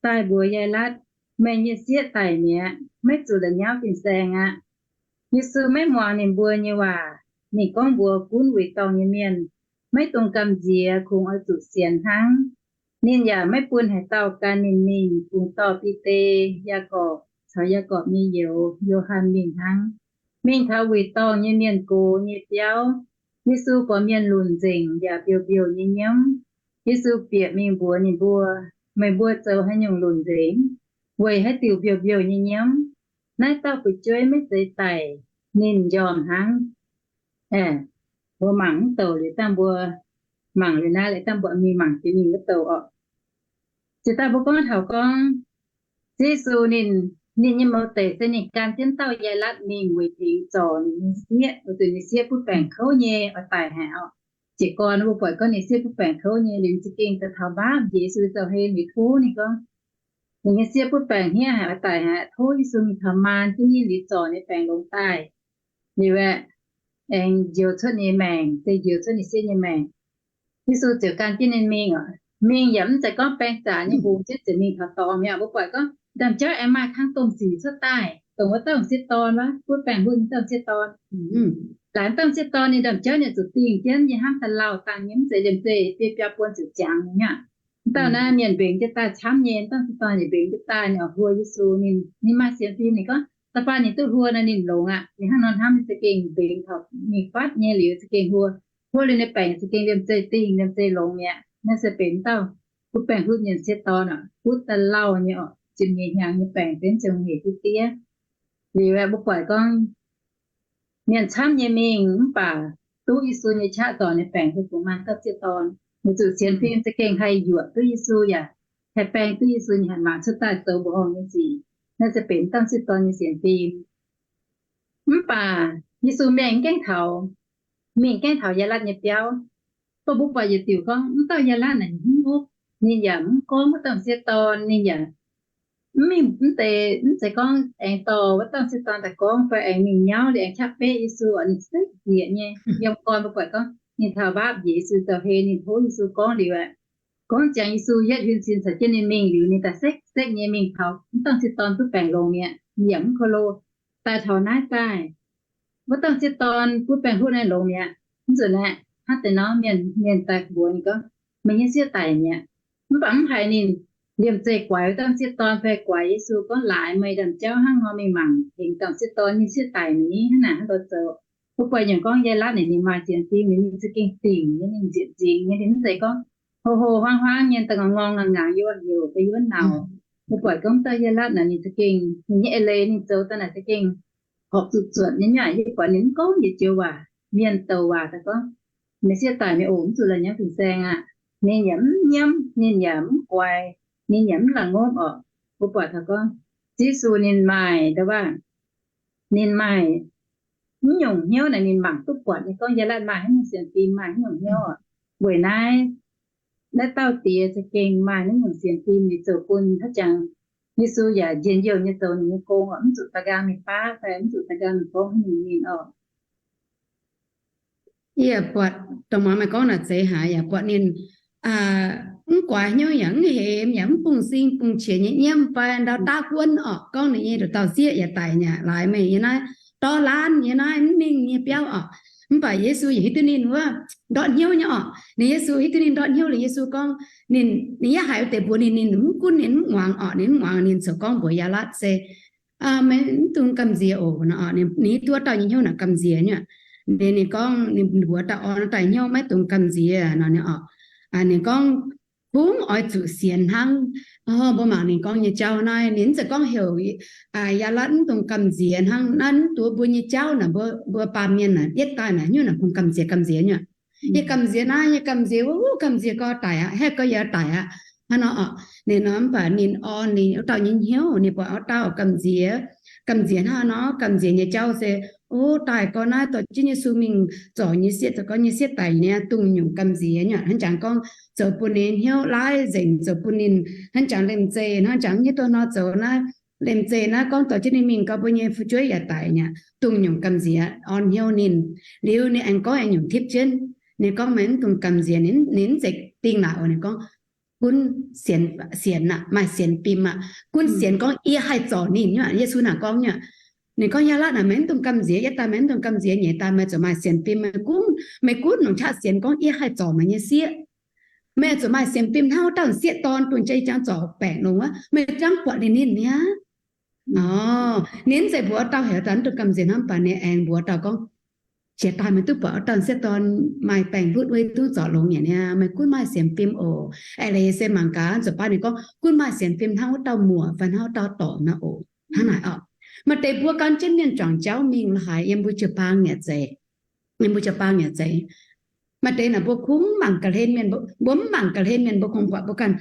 daaih mbuox Yaailatv, Meih nyei sieqv daic mi'aqv. Maiv zuqc la'nyauv fin-saeng aqv. Yesu maiv muangx ninh mbuo nyei waac. Ninh gorngv mbuox gunv wuic dorngh nyei mienh, Maiv dungx gamh nziex, kungx oix zuqc sienx hnangv. Ninh yaac maiv bun haaix dauh gan ninh mingh, kungx dorh Bide, Yaagorpc caux Yaagorpc nyei youz, Yo^han, mingh hnangv. Mingh taux wuic dorngh nyei mienh gox nyei biauv, Yesu gorx-mienh lunc nzengc yaac mbiouh mbiouh nyei nyiemv. Yesu bieqc mingh mbuox ninh mbuo, Meih mbuo zoux haaix nyungc lunc nzengc? Weic haaix diuc mbiouh mbiouh nyei nyiemv? Naaiv dauh fu'jueiv maiv zeiz daic, ninh njormh hnangv. Mbuo mangc mv douc liuz dangh mbuo mangc liuz naaiv, liuz dangh mbuo mingh mangc jiex mingh wuov douc orqc. Jiex daaih mbuo gorngv taux gorngv Yesu ninh, ninh nyei mouz deic se ninh gan jienv dauh Yaailatv mingh weic tengx zorc ninh nyei sieqv, weic zuqc ninh sieqv butv baengc kouv nyei oix daic haic orqc. Jiez gorn mbuo buatc gorngv ninh sieqv butv baengc kouv nyei, ninh za'gengh daaih taux mbaamv njiec Yesu za'gengh liuz tov ninh gorngv, ninh nyei sieqv butv baengc hniev haic oix daic haic, tov Yesu mingh taux maan jienv ninh liuz zorc ninh baengc longx daaih. Liuz aeqv, aengx njoux cuotv ninh nyei maengc, se njoux cuotv ninh sieqv nyei maengc. Yesu ziouc gan jienv ninh mingh orqc. Mingh yaac mv zeiz gorngv baeng zaqc nyei hungx jienv ziouc mingh taux dorngx mi'aqv. Mbuo buatc gorngv ndaamv-jauv aengx maaih kangv domh sic cuotv daaih, dongh wuov dauh m'sieqv dorn wuov, butv baengc hutv nyei dauh m'sieqv dorn. Laaix dauh m'sieqv dorn ninh ndaamv-jauv ninh zuqc dingh jienv nyei hnangv da'lauh dangh nyei, mv zeiz liemh zeih biei biaa buon ziepc ziangx nyei aqv. Dauh naaiv mienh mbengx jienv daaih camv nyei, dauh m'sieqv dorn ninh mbengx jienv daaih, ninh oix hluo Yesu. Ninh, ninh maaih sienx fim, ninh gorngv da'faanh ninh duqv hluo nor ninh longx aqv. Ninh hnangv nor hnamv, ninh za'gengh mbengx taux mingh fatv nyei liuz za'gengh hluo. Hluo liuz ninh baengc za'gengh liemh zeih dingh, liemh zeih longx mi'aqv. Naaiv se benx dauh butv baengc hutv nyei m'sieqv dorn orqc, butv da'lauh nyei orqc, ziepc nyeic hnyangx nyei baengc benx ziouc hec duqv diev. Liuz aeqv, mbuo buatc gorngv mienh camv nyei mingh mv baac duqv Yesu nyei qaqv zorc ninh baengc se kungx maaih dauh m'sieqv dorn. Weic zuqc sienx fim za'gengh haih yuoqc duqv Yesu yaac haih baeng duqv Yesu nyei hatc maaz cuotv daaih zoux mbuoqc horngh nyei sic. Naaiv se benx wuov dauh sieqv dorn nyei sienx fim. Mv baac Yesu mingh gaengh taux, mingh gaengh taux Yaalatv nyei biauv. Bun mbuo buatc yietc diuc gorngv wuov dauh Yaalatv naaic ninh mv muqv, ninh yaac mv gorngv wuov dauh sieqv dorn, ninh yaac mv mingh mv deix, mv zeiz gorngv aengx dorh wuov dauh sieqv dorn daaih gorngv fai aengx mingh nyauv liuz aengx qaqv beqv Yesu oc. Ninh za'gengh nzieqc nyei. Yiem gorn mbuo buatc gorngv ninh taux mbaapv njiec Yesu zoux hei, ninh tov Yesu gorngv liuz aeqv, gorngv ziangx Yesu yietv huin sin caux jienv ninh mingh liuz, ninh daaih sekv sekv nyei mingh taux wuov dauh sieqv dorn duqv baengc longx mi'aqv, ninh yaac mv ko lo. Daaih taux naaiv daaih, wuov dauh sieqv dorn duqv baengc hluqv naaiv longx mi'aqv. Mv nzunc aeqv, hnangv deix nor mienh, mienh daaih mbuox ninh gorngv, meih nyei sieqv daic mi'aqv. Mv baac mv haiz ninh liemh zeih guaix wuov dauh sieqv dorn fai guaix Yesu gorngv, laaix meih ndaamv-jauv hnangv nor mingh mangc tengx dauh sieqv dorn nyei sieqv daic mi'aqv, hnangv naaic hnangv nor zoux. Mbuo buatc nyungc gorngv Yaalatv naaic ninh maaih sienx fim, ninh za'gengh dingc nyei, ninh nzieqc nzingx nyei, ninh mv zeiz gorngv hlo hlo huaang huaang nyei, da'nqorngv nqorngv nangc nangc yie heuc fai yie wuov nauc. Mbuo buatc gorngv dauh Yaalatv naaic ninh za'gengh, ninh nyei eix leiz ninh zoux daaih naaic za'gengh horpc zuqc zuotc nyei. Nyei aqv, yie buatc ninh mv gorngv yietc joux waac, mienh douc waac daaih gorngv, meih sieqv daic mi'aqv oc, mv zuqc la'nyauv fin-saeng aqv. Ninh yaac mv nyiemv, ninh yaac mv guaix, ninh yaac mv laangz ngopv oc. Mbuo buatc taux gorngv Yesu ninh maaih, ndo waac, ninh maaih mv nyungc hnyouv naaic ninh mangc duqv buatc nyei gorngv Yaalatv maaih haaix nyungc sienx fim, maaih haaix nyungc hnyouv oc. Weic naaiv, naaiv dauh diex za'gengh maaih naaiv nyungc sienx fim, ninh zoux bun haaix jangx Yesu yaac njien-youh nyei zoux ninh nyei gong oc, mv zuqc da'nqaang mingh baav fai mv zuqc da'nqaang mingh gorngv haaix nyungc ninh oc. Yie buatc dongh muangx meih gorngv naaic zeiz haic, yaac buatc ninh mv guaix hnyouv yaac mv hemx yaac mv bungx-sing bungx-qiex nyei nyiemv fai ndau daav guonv oc, gorngv ninh nyei nduqc dauh sieqv yaac daic mi'aqv, laaix meih yiem naaiv dorv laanv yiem naaiv mv mingh nyei biauv oc. Mv baac Yesu yaac hiuv duqv ninh wuov ndortv hnyouv nyei oc. Ninh Yesu hiuv duqv ninh ndortv hnyouv liuz Yesu gorngv, ninh, ninh yaac haiz wuov deix mbuox ninh, ninh mv gunv, ninh mv muangx oc, ninh mv muangx, ninh corc gorngv mbuox Yaalatv se, meih mv dungx gamh nziex oc. Ninh hiuv duqv wuov dauh nyei hnyouv naaic gamh nziex nyei. Ninh, ninh gorngv, ninh mbuox dauh orn wuov dauh hnyouv, maiv dungx gamh nziex nor nyei oc. Ninh gorngv, kungx oix zuqc sienx hnangv. Mbuo mangc ninh gorngv nyei jauv naaiv, ninh mv zeiz gorngv heuc Yaalatv mv dungx gamh nziex hnangv. Naaiv mv duqv mbuo nyei jauv naaic, mbuo, mbuo baamh mienh naaic yietv daaih naaic hnyouv naaic kungx gamh nziex gamh nziex nyei. Yie gamh nziex naaiv, yie gamh nziex wuov, gamh nziex gau daic aqv, haeqv gau yaac daic aqv. Hnangv nor oc. Ninh nor mv baac ninh orn ninh wuov dauh nyei hnyouv, ninh buatc wuov dauh gamh nziex, gamh nziex hnangv nor, gamh nziex nyei jauv se, o, daaih gau naaiv dorh jienv Yesu mingh zorc nyei sieqv, zoux gorngv nyei sieqv daic nyei, dongh nyungc gamh nziex nyei. Hnangv jangx gorngv zoux bun ninh hnyouv laiv nzengc, zoux bun ninh hnangv jangx liemh zeih, hnangv jangx nyei dorh nor zoux naaiv, liemh zeih naaiv gorngv dorh jienv ninh mingh gau mbuo nyei fu'jueiv yaac daic nyei, dongh nyungc gamh nziex orn hnyouv ninh. Liuz ninh aengx gorngv nyungc tipv jienv. Ninh gorngv meih mv dungx gamh nziex, ninh, ninh mv zeiz dingh naaic oc. Ninh gorngv gunv sienx, sienx aqv, maaih sienx fim aqv. Gunv sienx gorngv yie haih zorc ninh nyei. Yesu naaic gorngv nyei. Ninh gorngv Yaalatv naaic meih mv dungx gamh nziex, yie daaih meih mv dungx gamh nziex, nyeic daaih meih zuqc maaih sienx fim. Meih gunv, meih gunv longc qaqv sienx gorngv yie haih zorc meih nyei sieqv. Meih zuqc maaih sienx fim hnangv wuov dauh sieqv dorn, dongh jai jangx zorc baengc longx wuov, meih jangx buatc ninh, ninh mi'aqv. Ninh mv zeiz mbuox dauh heuc daaih mv dungx gamh nziex hnangv, mv baac ninh aengx mbuox dauh gorngv, jiex daaih meih duqv buatc wuov dauh sieqv dorn maaih baengc hlutv wuov, duqv zorc longx nyei niaa, meih gunv maaih sienx fim oc. Aengx leiz se mangc gaax zuqc baav ninh gorngv gunv maaih sienx fim hnangv wuov dauh muoc fai hnangv wuov dauh dorc naaiv oc. Hnangv naaic oc. Maaih deix mbuo gan jienv mienh juangc jauv mingh la'haic yiem mbuo jiu-baang yaac zeiz, yiem mbuo jiu-baang yaac zeiz. Maaih deix naaic mbuo kungx mangc ga'hlen mienh, mbuo mv mangc ga'hlen mienh mbuo kungx buatc mbuo ganh,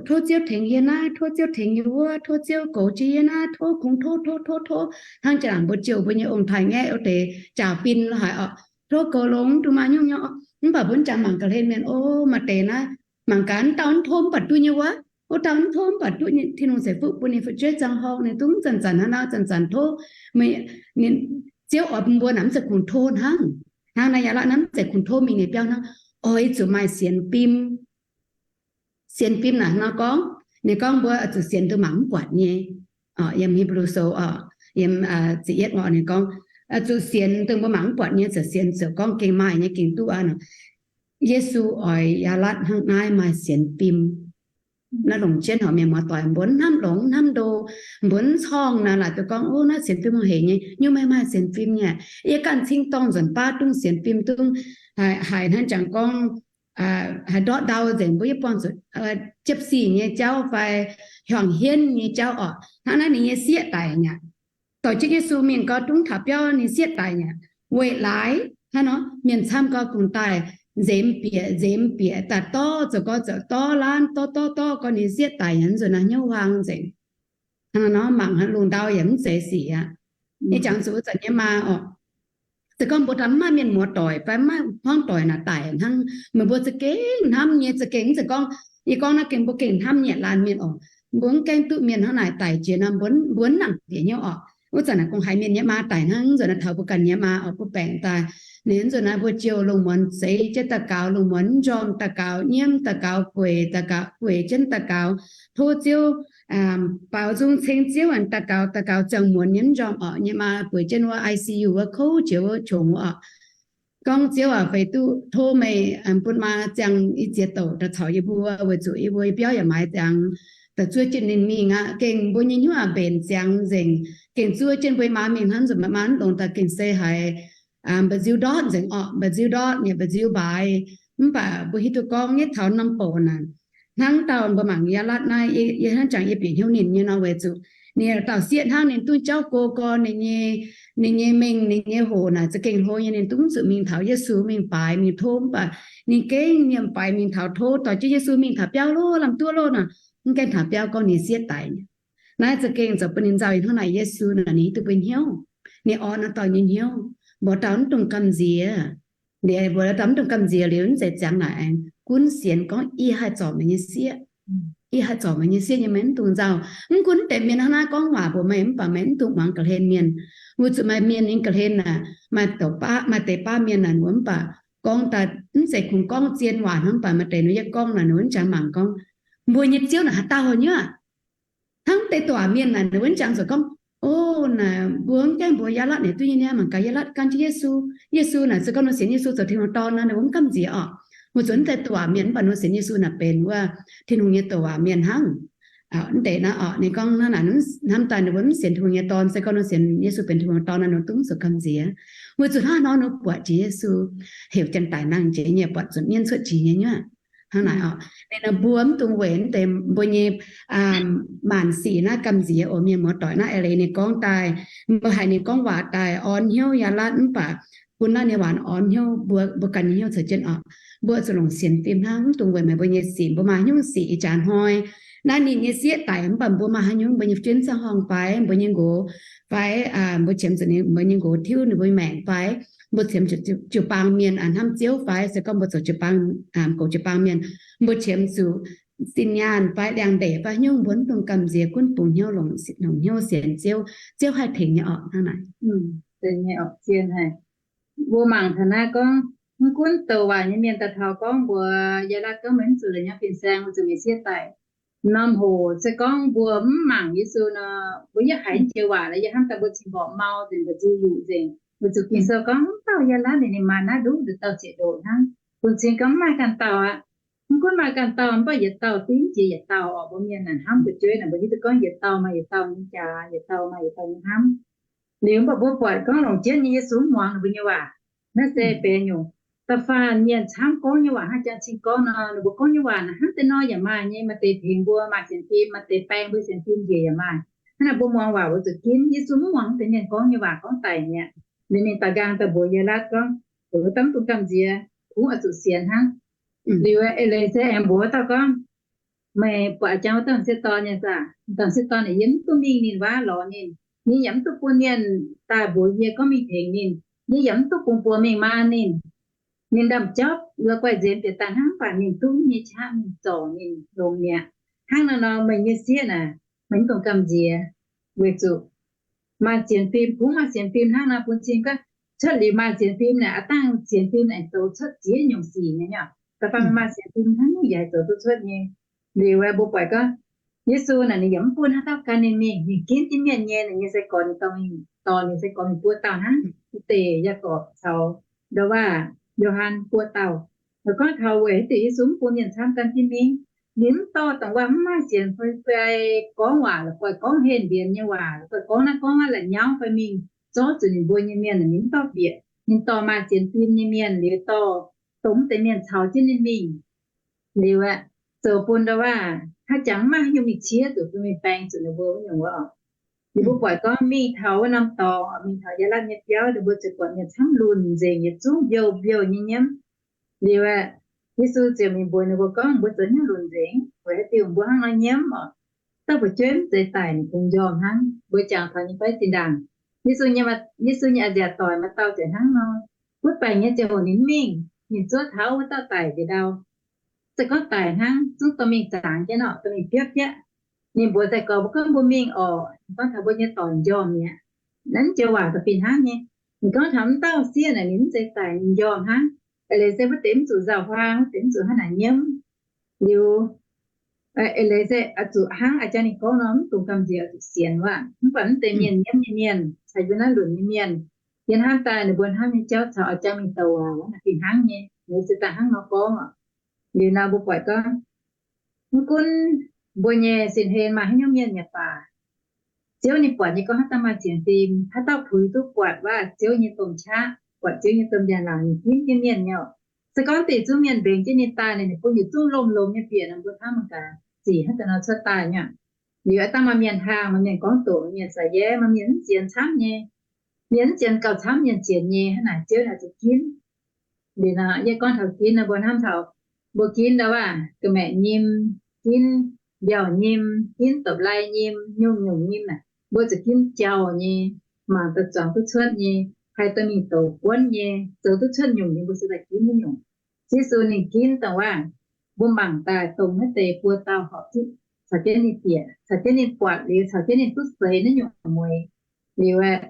tov Ziouv tengx yie naaiv, tov Ziouv tengx yie wuov, tov Ziouv goux jienv yie naaiv, tov, kungx tov, tov, tov, tov. Hnangv jaa-laangc mbuo jouh mbuo nyei ong-taaix-ngaeqv wuov deix jaaux bin la'haic oc, tov goux longx dongh maaih nyungc nyungc oc. Mv baac mbuo jangx mangc ga'hlen mienh, o, maaih deix naaiv mangc gaax wuov dauh mv tov mv baac duqv nyei wuov, wuov dauh mv tov mv baac duqv nyei, Tin-Hungh ceix fuqv bun ninh fu'jueiv ziangh hoc, ninh dungx zanc-zanc hnangv naaiv, zanc-zanc tov. Ziouv oix bun mbuo naaic mv zeiz kungx tov hnangv. Hnangv naaiv Yaalatv naaiv mv zeiz kungx tov mingh nyei biauv hnangv. Oix zuqc maaih sienx fim. Sienx fim naaic nor gorngv, ninh gorngv mbuo zuqc sienx dongh mangc mv buatc nyei. Yiem Hipv^lu Sou, yiem ziepc yietv orqc ninh gorngv, zuqc sienx dongh mbuo mangc mv buatc nyei, ziouc sienx ziouc gorngv gengh maaih nyei, gengh duqv aqv nor. Yesu oix Yaalatv hnangv naaiv maaih sienx fim. Naaiv longc jienv horc mienh muoz-doic mbuo hnamv longx hnamv ndo, mbuo corngh naaiv laaic duqv gorngv, o, naaiv sienx fim haaix hec nyei, nyungc meih maaih sienx fim nyei. Yie ganh cing-dorngh nzunc baav dungv sienx fim dungv haiz hnangv jangx gorngv haaix ndortv ndau nzengc mbuo yie buangh zuqc jiepv sic nyei jauv fai hiuang hienv nyei jauv orqc. Hnangv naaiv ninh nyei sieqv daic nyei aqv. Dorh jienv Yesu mingh gau dungv taux biauv ninh sieqv daic nyei aqv. Weic laaix hnangv nor mienh camv gau kungx daaih nzemx bieqc nzemx bieqc daaih dorv zoux gau zoux dorv laanh dorv dorv dorv gau ninh sieqv daic nyei nzunc naaiv hnyouv huaang nzengc. Hnangv nor mangc lungh ndau yaac mv zeiz sic aqv. Yie jangx zuqc wuov zanc nyei maa oc, se gorngv mbuo daaih mv maaih mienh muoz doic fai mv maaih hmuangv doic naaic daic hnangv, meih mbuo za'gengh hnamv nyei, za'gengh mv zeiz gorngv, yie gorngv naaiv gengh mbuo gengh hnamv nyei laanh mienh oc. Mbuo mv gaengh duqv mienh hnangv naaic daic jiex nor mbuo mv nangc bieqc hnyouv oc. Wuov zanc naaic kungx haiz mienh nyei maa daic hnangv, nzunc naaiv taux mbuo ganh nyei maa oc, mbuo baengc daaih ninh nzunc naaiv mbuo jiu lungh muonz zeiz jienv daux gaux, lungh muonz mv njormh daux gaux, nyiemv daux gaux, gueic daux gaux, gueic jienv daux gaux, tov Ziouv baaux nzung ceng Ziouv, daux gaux daux gaux ziangh muonz nyei mv njormh oc. Nyei maa bueix jienv wuov I C U wuov kouv jiex wuov qongx oc. Gorngv Ziouv aac, feix duqv tov meih bun maa ziangh i ziex douc daaih caux yie mbuo, weic zuqc yie mbuo biauv yaac maaiz ziangx, daaih zuov jienv ninh mingh aqv. Gengh mbuo nyei hnyouv aac mbenc ziangx nzengc, gengh zuov jienv mbuo maa mingh hnangv nzunc maa mv longx daaih gengh se haiz mba'nziu ndortv nzengc orqc, mba'nziu ndortv, mba'nziu mbaaix. Mv baac mbuo hiuv duqv gorngv nyei taux norm bouc naaic, hnangv dauh mbuo mangc Yaalatv naaiv, yie hnangv jangx yie bieqc hnyouv ninh nyei nor weic zuqc ninh dauh sieqv hnangv, ninh duqv jauv go gorn, ninh nyei mengh, ninh nyei hoc naaic za'gengh hlo nyei, ninh duqv zuqc mingh taux Yesu mingh baaix mingh tov, mv baac ninh gengh nyiemc faix mingh taux tov, dorh jienv Yesu mingh taux biauv loh, lamh duqv loh nor, mv gaengh taux biauv gorngv ninh sieqv daic. Naaiv za'gengh zoux bun ninh nzauh hnangv naaic. Yesu naaic ninh hiuv duqv mbuo hnyouv, ninh orn norm dorngx nyei hnyouv, mbuox dauh mv dungx gamh nziex. Liuz mbuox dauh mv dungx gamh nziex liuz, mv zeiz ziangx naaic aengx gunv sienx gorngv, Yie haih zorc meih nyei sieqv. Yie haih zorc meih nyei sieqv nyei, meih mv dungx nzauh. Mv gunv deix mienh hnangv naaiv gorngv waac mbuox meih, mv baac meih mv dungx muangx ga'hlen mienh. Weic zuqc maaih mienh ninh ga'hlen naaic, maaih deix baav mienh naaic wuov, mv baac gorngv daaih mv zeiz kungx gorngv zien waac hnangv, mv baac maaih deix nor yie gorngv naaic wuov, jangx mangc gorngv mbuo nyei Ziouv naaic haaix dauh nyei aqv. Hnangv deix doqc waac mienh naaic wuov jangx zuqc gorngv, O, naaic mbuo mv gaengh mbuox Yaalatv naaic duqv nyei niaa, mangc gaax Yaalatv gan jienv Yesu. Yesu naaic se gorngv nor sienx Yesu zoux Tin-Hungh Dorn nor, ninh mbuo mv gamh nziex orqc. Mbuo zuqc mv deix doqc waac mienh, mv baac nor sienx Yesu naaic benx wuov Tin-Hungh nyei doqc waac mienh hnangv. Mv deix naaiv orqc, ninh gorngv naaiv naaic hnamv daaih ninh mbuo mv sienx Tin-Hungh nyei Dorn, se gorngv nor sienx Yesu benx Tin-Hungh Dorn nor, ninh duqv zuqc gamh nziex. Weic zuqc hnangv nor ninh buatc jiex Yesu heuc janx-daic nangh jiex nyei, buatc zuotc mienv cuotv jiex nyei nyuoqv. Hnangv naaic orqc, ninh mbuo mv dungx weic mv deix mbuo nyei maanc sic naaiv gamh nziex oc. Mienh muoz-doic naaiv eix leiz ninh gorngv daaih, mbuo haiz ninh gorngv waac daaih orn hnyouv Yaalatv, mv baac bun naaiv ninh waac orn hnyouv mbuo, mbuo ganh nyei hnyouv caux jienv orqc. Mbuo zuqc longc sienx fim hnangv, mv dungx weic meih mbuo nyei sic. Mbuo maaih haaix nyungc sic ih jaax hnoi naaiv ninh nyei sieqv daic, mv baac mbuo maaih haaix nyungc, mbuo nyei jienv ziangh horngh fai mbuo nyei nqox fai mbuo qiemx zuqc mbuo nyei nqox tiuv ninh mbuo maengc fai mbuo qiemx zuqc jiu-baang mienh hnamv Ziouv fai se gorngv mbuo zoux jiu-baang, goux jiu-baang mienh, mbuo qiemx zuqc sin nyaanh fai liangx ndeic fai haaix nyungc, mbuo mv dungx gamh nziex, gunv bungx hnyouv, longc hnyouv sienx Ziouv. Ziouv haih tengx nyei orqc. Hnangv naaic, mbuo mangc taux naaiv gorngv, mv gunv douc waac nyei mienh daaih taux gorngv mbuox Yaalatv gorngv, Meih mv zuqc la'nyauv fin-saeng, weic zuqc meih sieqv daic. Norm hoc se gorngv mbuo mv mangc Yesu nor, mbuo yaac haiz jiex waac lorqc, yaac hnamv daaih mbuo cingx mborqv mau nzengc, mba'nziu yuqc nzengc. Weic zuqc Ging-Sou gorngv mv dauh Yaalatv ninh, ninh maaih naaiv nduqc dauh zieqc ndoqc hnangv. Bun cing gorngv mv maaih ganh dauh aqv. Mv gunv maaih ganh dauh, mv baac yietc dauh dingv jiex yietc dauh orqc. Mbuo mienh naaic hnamv fu'jueiv naaic, mbuo hiuv duqv gorngv yietc dauh maaih yietc dauh nyei jaax, yietc dauh maaih yietc dauh nyei hnamv. Liuz mv baac mbuo buatc gorngv longc jienv nyei Yesu mv muangx ninh mbuo nyei waac. Naaiv se benx nyungc da'faanh mienh camv gorngv nyei waac hnangv. Jang cing gorngv nor, ninh mbuo gorngv nyei waac naaic hnangv deix nor yaac maaih nyei. Maaih deix tengx mbuo maaih sienx fim, maaih deix baeng mbuo sienx fim njiec yaac maaih. Hnangv naaic mbuo muangx waac mbuo zuqc ginv. Yesu mv muangx deix mienh gorngv nyei waac gorngv daic mi'aqv. Liuz ninh daaih nqaang daaih mbuox Yaalatv gorngv, Mbuo daaih mv dungx gamh nziex, kungx oix zuqc sienx hnangv. Liuz eix leiz se aengx mbuox wuov dauh gorngv, Meih buatc jangx wuov dauh m'sieqv dorn nyei saah? Dauh m'sieqv dorn naaic yie mv duqv mingh ninh waac lorz ninh. Yie yaac mv duqv bun mienh daaih mbuox yie gorngv mingh tengx ninh. Yie yaac mv duqv bungx buoz mingh maan ninh. Ninh ndaamv-jauv la'guaih nzemx bieqc daaih hnangv, mv baac ninh duqv nyei qaqv mingh zorc ninh longx mi'aqv. Hnangv naaiv nor meih nyei sieqv naaic, meih mv dungx gamh nziex, weic zuqc maaih sienx fim, kungx maaih sienx fim hnangv nor bun cing gorngv cuotv liuz maaih sienx fim naaic, aav dangh sienx fim naaic zoux cuotv ziex nyungc sic nyei. Da'faanh maaih sienx fim hnangv yaac zoux duqv cuotv nyei. Liuz mbuo buatc gorngv Yesu naaic ninh yaac mv bun haaix dauh gan ninh mingh, ninh ginv jienv mienh nyei. Ninh nyei sai-gorx ninh dorh mingh, dorh ninh sai-gorx mingh buo dauh hnangv, deix Yaagorpc caux Ndau-Waac, Yo^han buo dauh. Ninh gorngv taux weic haaix diuc Yesu mv bun mienh camv gan jienv mingh. Ninh mv dorh dongh wuov mv maaih sienx fim fai gorngv waac la'guaih gorngv henh mbienx nyei waac la'guaih gorngv naaiv gorngv wuov la'nyauv fai mingh zorqv zuqc ninh mbuo nyei mienh. Ninh mv dorh bieqc. Ninh dorh maaih sienx fim nyei mienh liuz dorh dongh mv deix mienh caux jienv ninh mingh. Liuz aeqv, zoux bun Ndau-Waac hnangv jangx mv maaih haaix nyungc mingh ciev zuqc bun mingh baeng zuqc ninh mbuo wuov nyungc wuov oc. Liuz mbuo buatc gorngv mingh taux wuov norm dorngx, mingh taux Yaalatv nyei biauv, ninh mbuo ziouc buatc mienh camv lunc nzengc, yietc zungv mbiouh mbiouh nyei nyiemv. Liuz aeqv, Yesu ziouc mingh mbuox ninh mbuo gorngv, mbuo zoux hnyouv lunc nzengc, weic haaix diuc mbuo hnangv nor nyiemv oc. Dauh fu'jueiv mv zeiz daic ninh bungx njormh hnangv. Mbuo jangx taux nyei fai zinh ndaangc, Yesu nyei, Yesu nyei a'nziaauc doic maaih dauh ziouc hnangv nor, wuov baengc nyei ziangh hoc ninh mv mingh, ninh zuov taux wuov dauh daic njiec ndau. Se gorngv daic hnangv, zungv dorh mingh zangx jienv nor, dorh mingh biopv jienv. Ninh mbuox sai-gorx mbuo gorngv mbuo mingh oc, ninh gorngv taux mbuo nyei doic njormh mi'aqv. Naaiv joux waac da'fih hnangv nyei. Ninh gorngv taux wuov dauh sieqv naaic ninh mv zeiz daic, ninh njormh hnangv. Eix leiz se wuov deix mv zuqc nzauh huaang, wuov deix mv zuqc hnangv naaic nyiemv. Liuz, eix leiz se oix zuqc hnangv a'jang ninh gorngv nor, mv dungx gamh nziex, oix zuqc sienx waac. Mv baac mv deix mienh nyiemv nyei mienh caux yiem naaiv lunc nyei mienh, yiem hnamv daaih ninh mbuo hnamv nyei jauv caux a'jang mingh douc waac naaic fih hnangv nyei. Liuz se daaih hnangv nor gorngv oc. Liuz nor mbuo buatc gorngv, mv gunv mbuo nyei sin hlen maaih haaix nyungc mienh yaac baac, Ziouv ninh buatc nyei gorngv haaix dauh maaih sienx fim, haaix dauh puix duqv buatc waac Ziouv nyei domh qaqv, buatc Ziouv nyei domh njang-laangc, ninh ginv jienv mienh nyei oc. Se gorngv deix zungv mienh mbengx jienv ninh daaih, ninh bun yietc zungv lomh lomh nyei bieqc nor, mbuo hnamv mangc gaax, zic hnangv daaih nor cuotv daaih nyei. Liuz aeqv, dangh maaih mienh hlang, maaih mienh gorngv doqc, maaih mienh saax yaev, maaih mienh mv sienx camv nyei, mienh mv sienx gauh camv, mienh sienx nyei, hnangv naaic Ziouv naaic zuqc ginv. Liuz nor yie gorngv taux ginv nor, mbuo hnamv taux mbuo ginv ndau waac ga'maeqc nyim, ginv mbiauh nyim, ginv dopv-lai nyim, nyungc-nyungc nyim naaic, mbuo zuqc ginv jauh nyei, mangc daaih zuangx duqv cuotv nyei, haih dorh mingh douz buonv nyei, zoux duqv cuotv nyungc nyei, mbuo se daaih ginv wuov nyungc. Yesu ninh ginv dongh waac mbuo mangc daaih dongh naaiv deix buo dauh horpc zuqv caux jienv ninh bieqc, caux jienv ninh buatc liuz, caux jienv ninh duqv seix naaiv nyungc mueix. Liuz aeqv,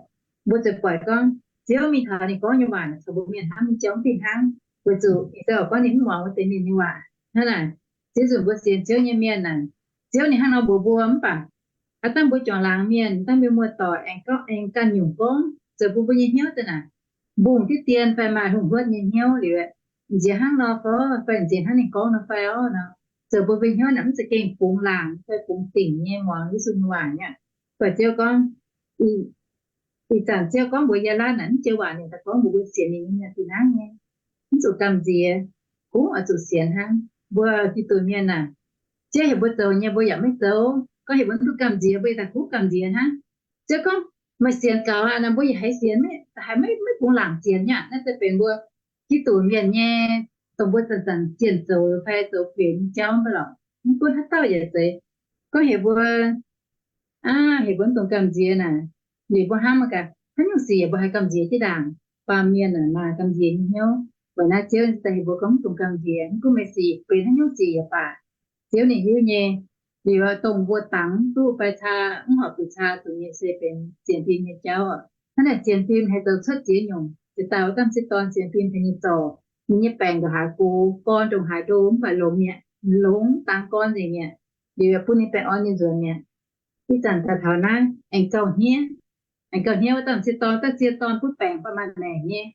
mbuo ziouc buatc gorngv Ziouv mingh taux ninh gorngv nyei waac caux mbuo mienh hnamv nyei jauv mv fih hnangv, weic zuqc Ziouv gorngv ninh mv muangx wuov deix mienh nyei waac. Hnangv naaic, ziex nzunc mbuo sienx Ziouv nyei mienh naaic, Ziouv ninh hnangv nor mbuox mbuo mv baac haaix dauh mbuo juangc laangz mienh, dangh mbuo muoz-doic aengx ganh nyungc gorngv zoux bun mbuo nyei hnyouv daaih naaic, mbungh diqv dien fai maaih hungh hluotv nyei hnyouv liuz, nziex hnangv nor fai, fai nziex hnangv ninh gorngv nor fai orv nor, zoux bun mbuo hnyouv naaic mv za'gengh bungx laangc fai bungx dingc nyei muangx Yesu nyei waac nyei. Buatc Ziouv gorngv, ih zanc Ziouv gorngv mbuox Yie^laatv naaic, mv joux waac ninh daaih gorngv mbuox mbuo sienx ninh nyei mienh fih hnangv nyei. Mv zuqc gamh nziex, kungx oix zuqc sienx hnangv. Mbuo Giduc mienh naaic, Ziouv heuc mbuo zoux nyei mbuo yaac maiv zoux, gorngv heuc mbuo mv duqv gamh nziex mbuo yaac daaih kungx gamh nziex hnangv. Ziouv gorngv, meih sienx gaux aqv nor, mbuo yaac haiz sienx, haiz maiv, maiv bungx laangc sienx nyei. Naaiv se benx mbuo Giduc mienh nyei, dongh mbuo zanc-zanc jienh zoux fai zoux buic nyei jauv mv baac lorqc. Mv gunv haaix dauh yaac zeiz, gorngv heuc mbuo, aav, heuc mbuo mv dungx gamh nziex naaic, liuz mbuo hnamv gaax haaix nyungc sic yaac mbuo haiz gamh nziex jienv ndaangc. Baamh mienh naaic maaih gamh nziex nyei hnyouv, weic naaiv Ziouv daaih heuc mbuo gorngv mv dungx gamh nziex. Mv gunv meih sic benx haaix nyungc sic yaac baac, Ziouv ninh hiuv nyei. Liuz dongh mbuo dangx duqv fai caa mv horpc zuqc caa zuqc nyei se benx sienx fim nyei jauv. Hnangv naaic sienx fim haih zoux cuotv ziex nyungc. Zinh dauh wuov dauh m'sieqv dorn sienx fim tengx ninh zorc, ninh nyei baengc ndongc haaix gox, gorn ndongc haaix ndo mv baac longx mi'aqv, longx dangx gorn nzengc mi'aqv. Liuz bun ninh baengh orn nyei nzuonx mi'aqv. Ih zanc daaih taux naaiv aengx gauh hniev, aengx gauh hniev wuov dauh m'sieqv dorn, dauh m'sieqv dorn butv baengc fai maaih maengc nyei,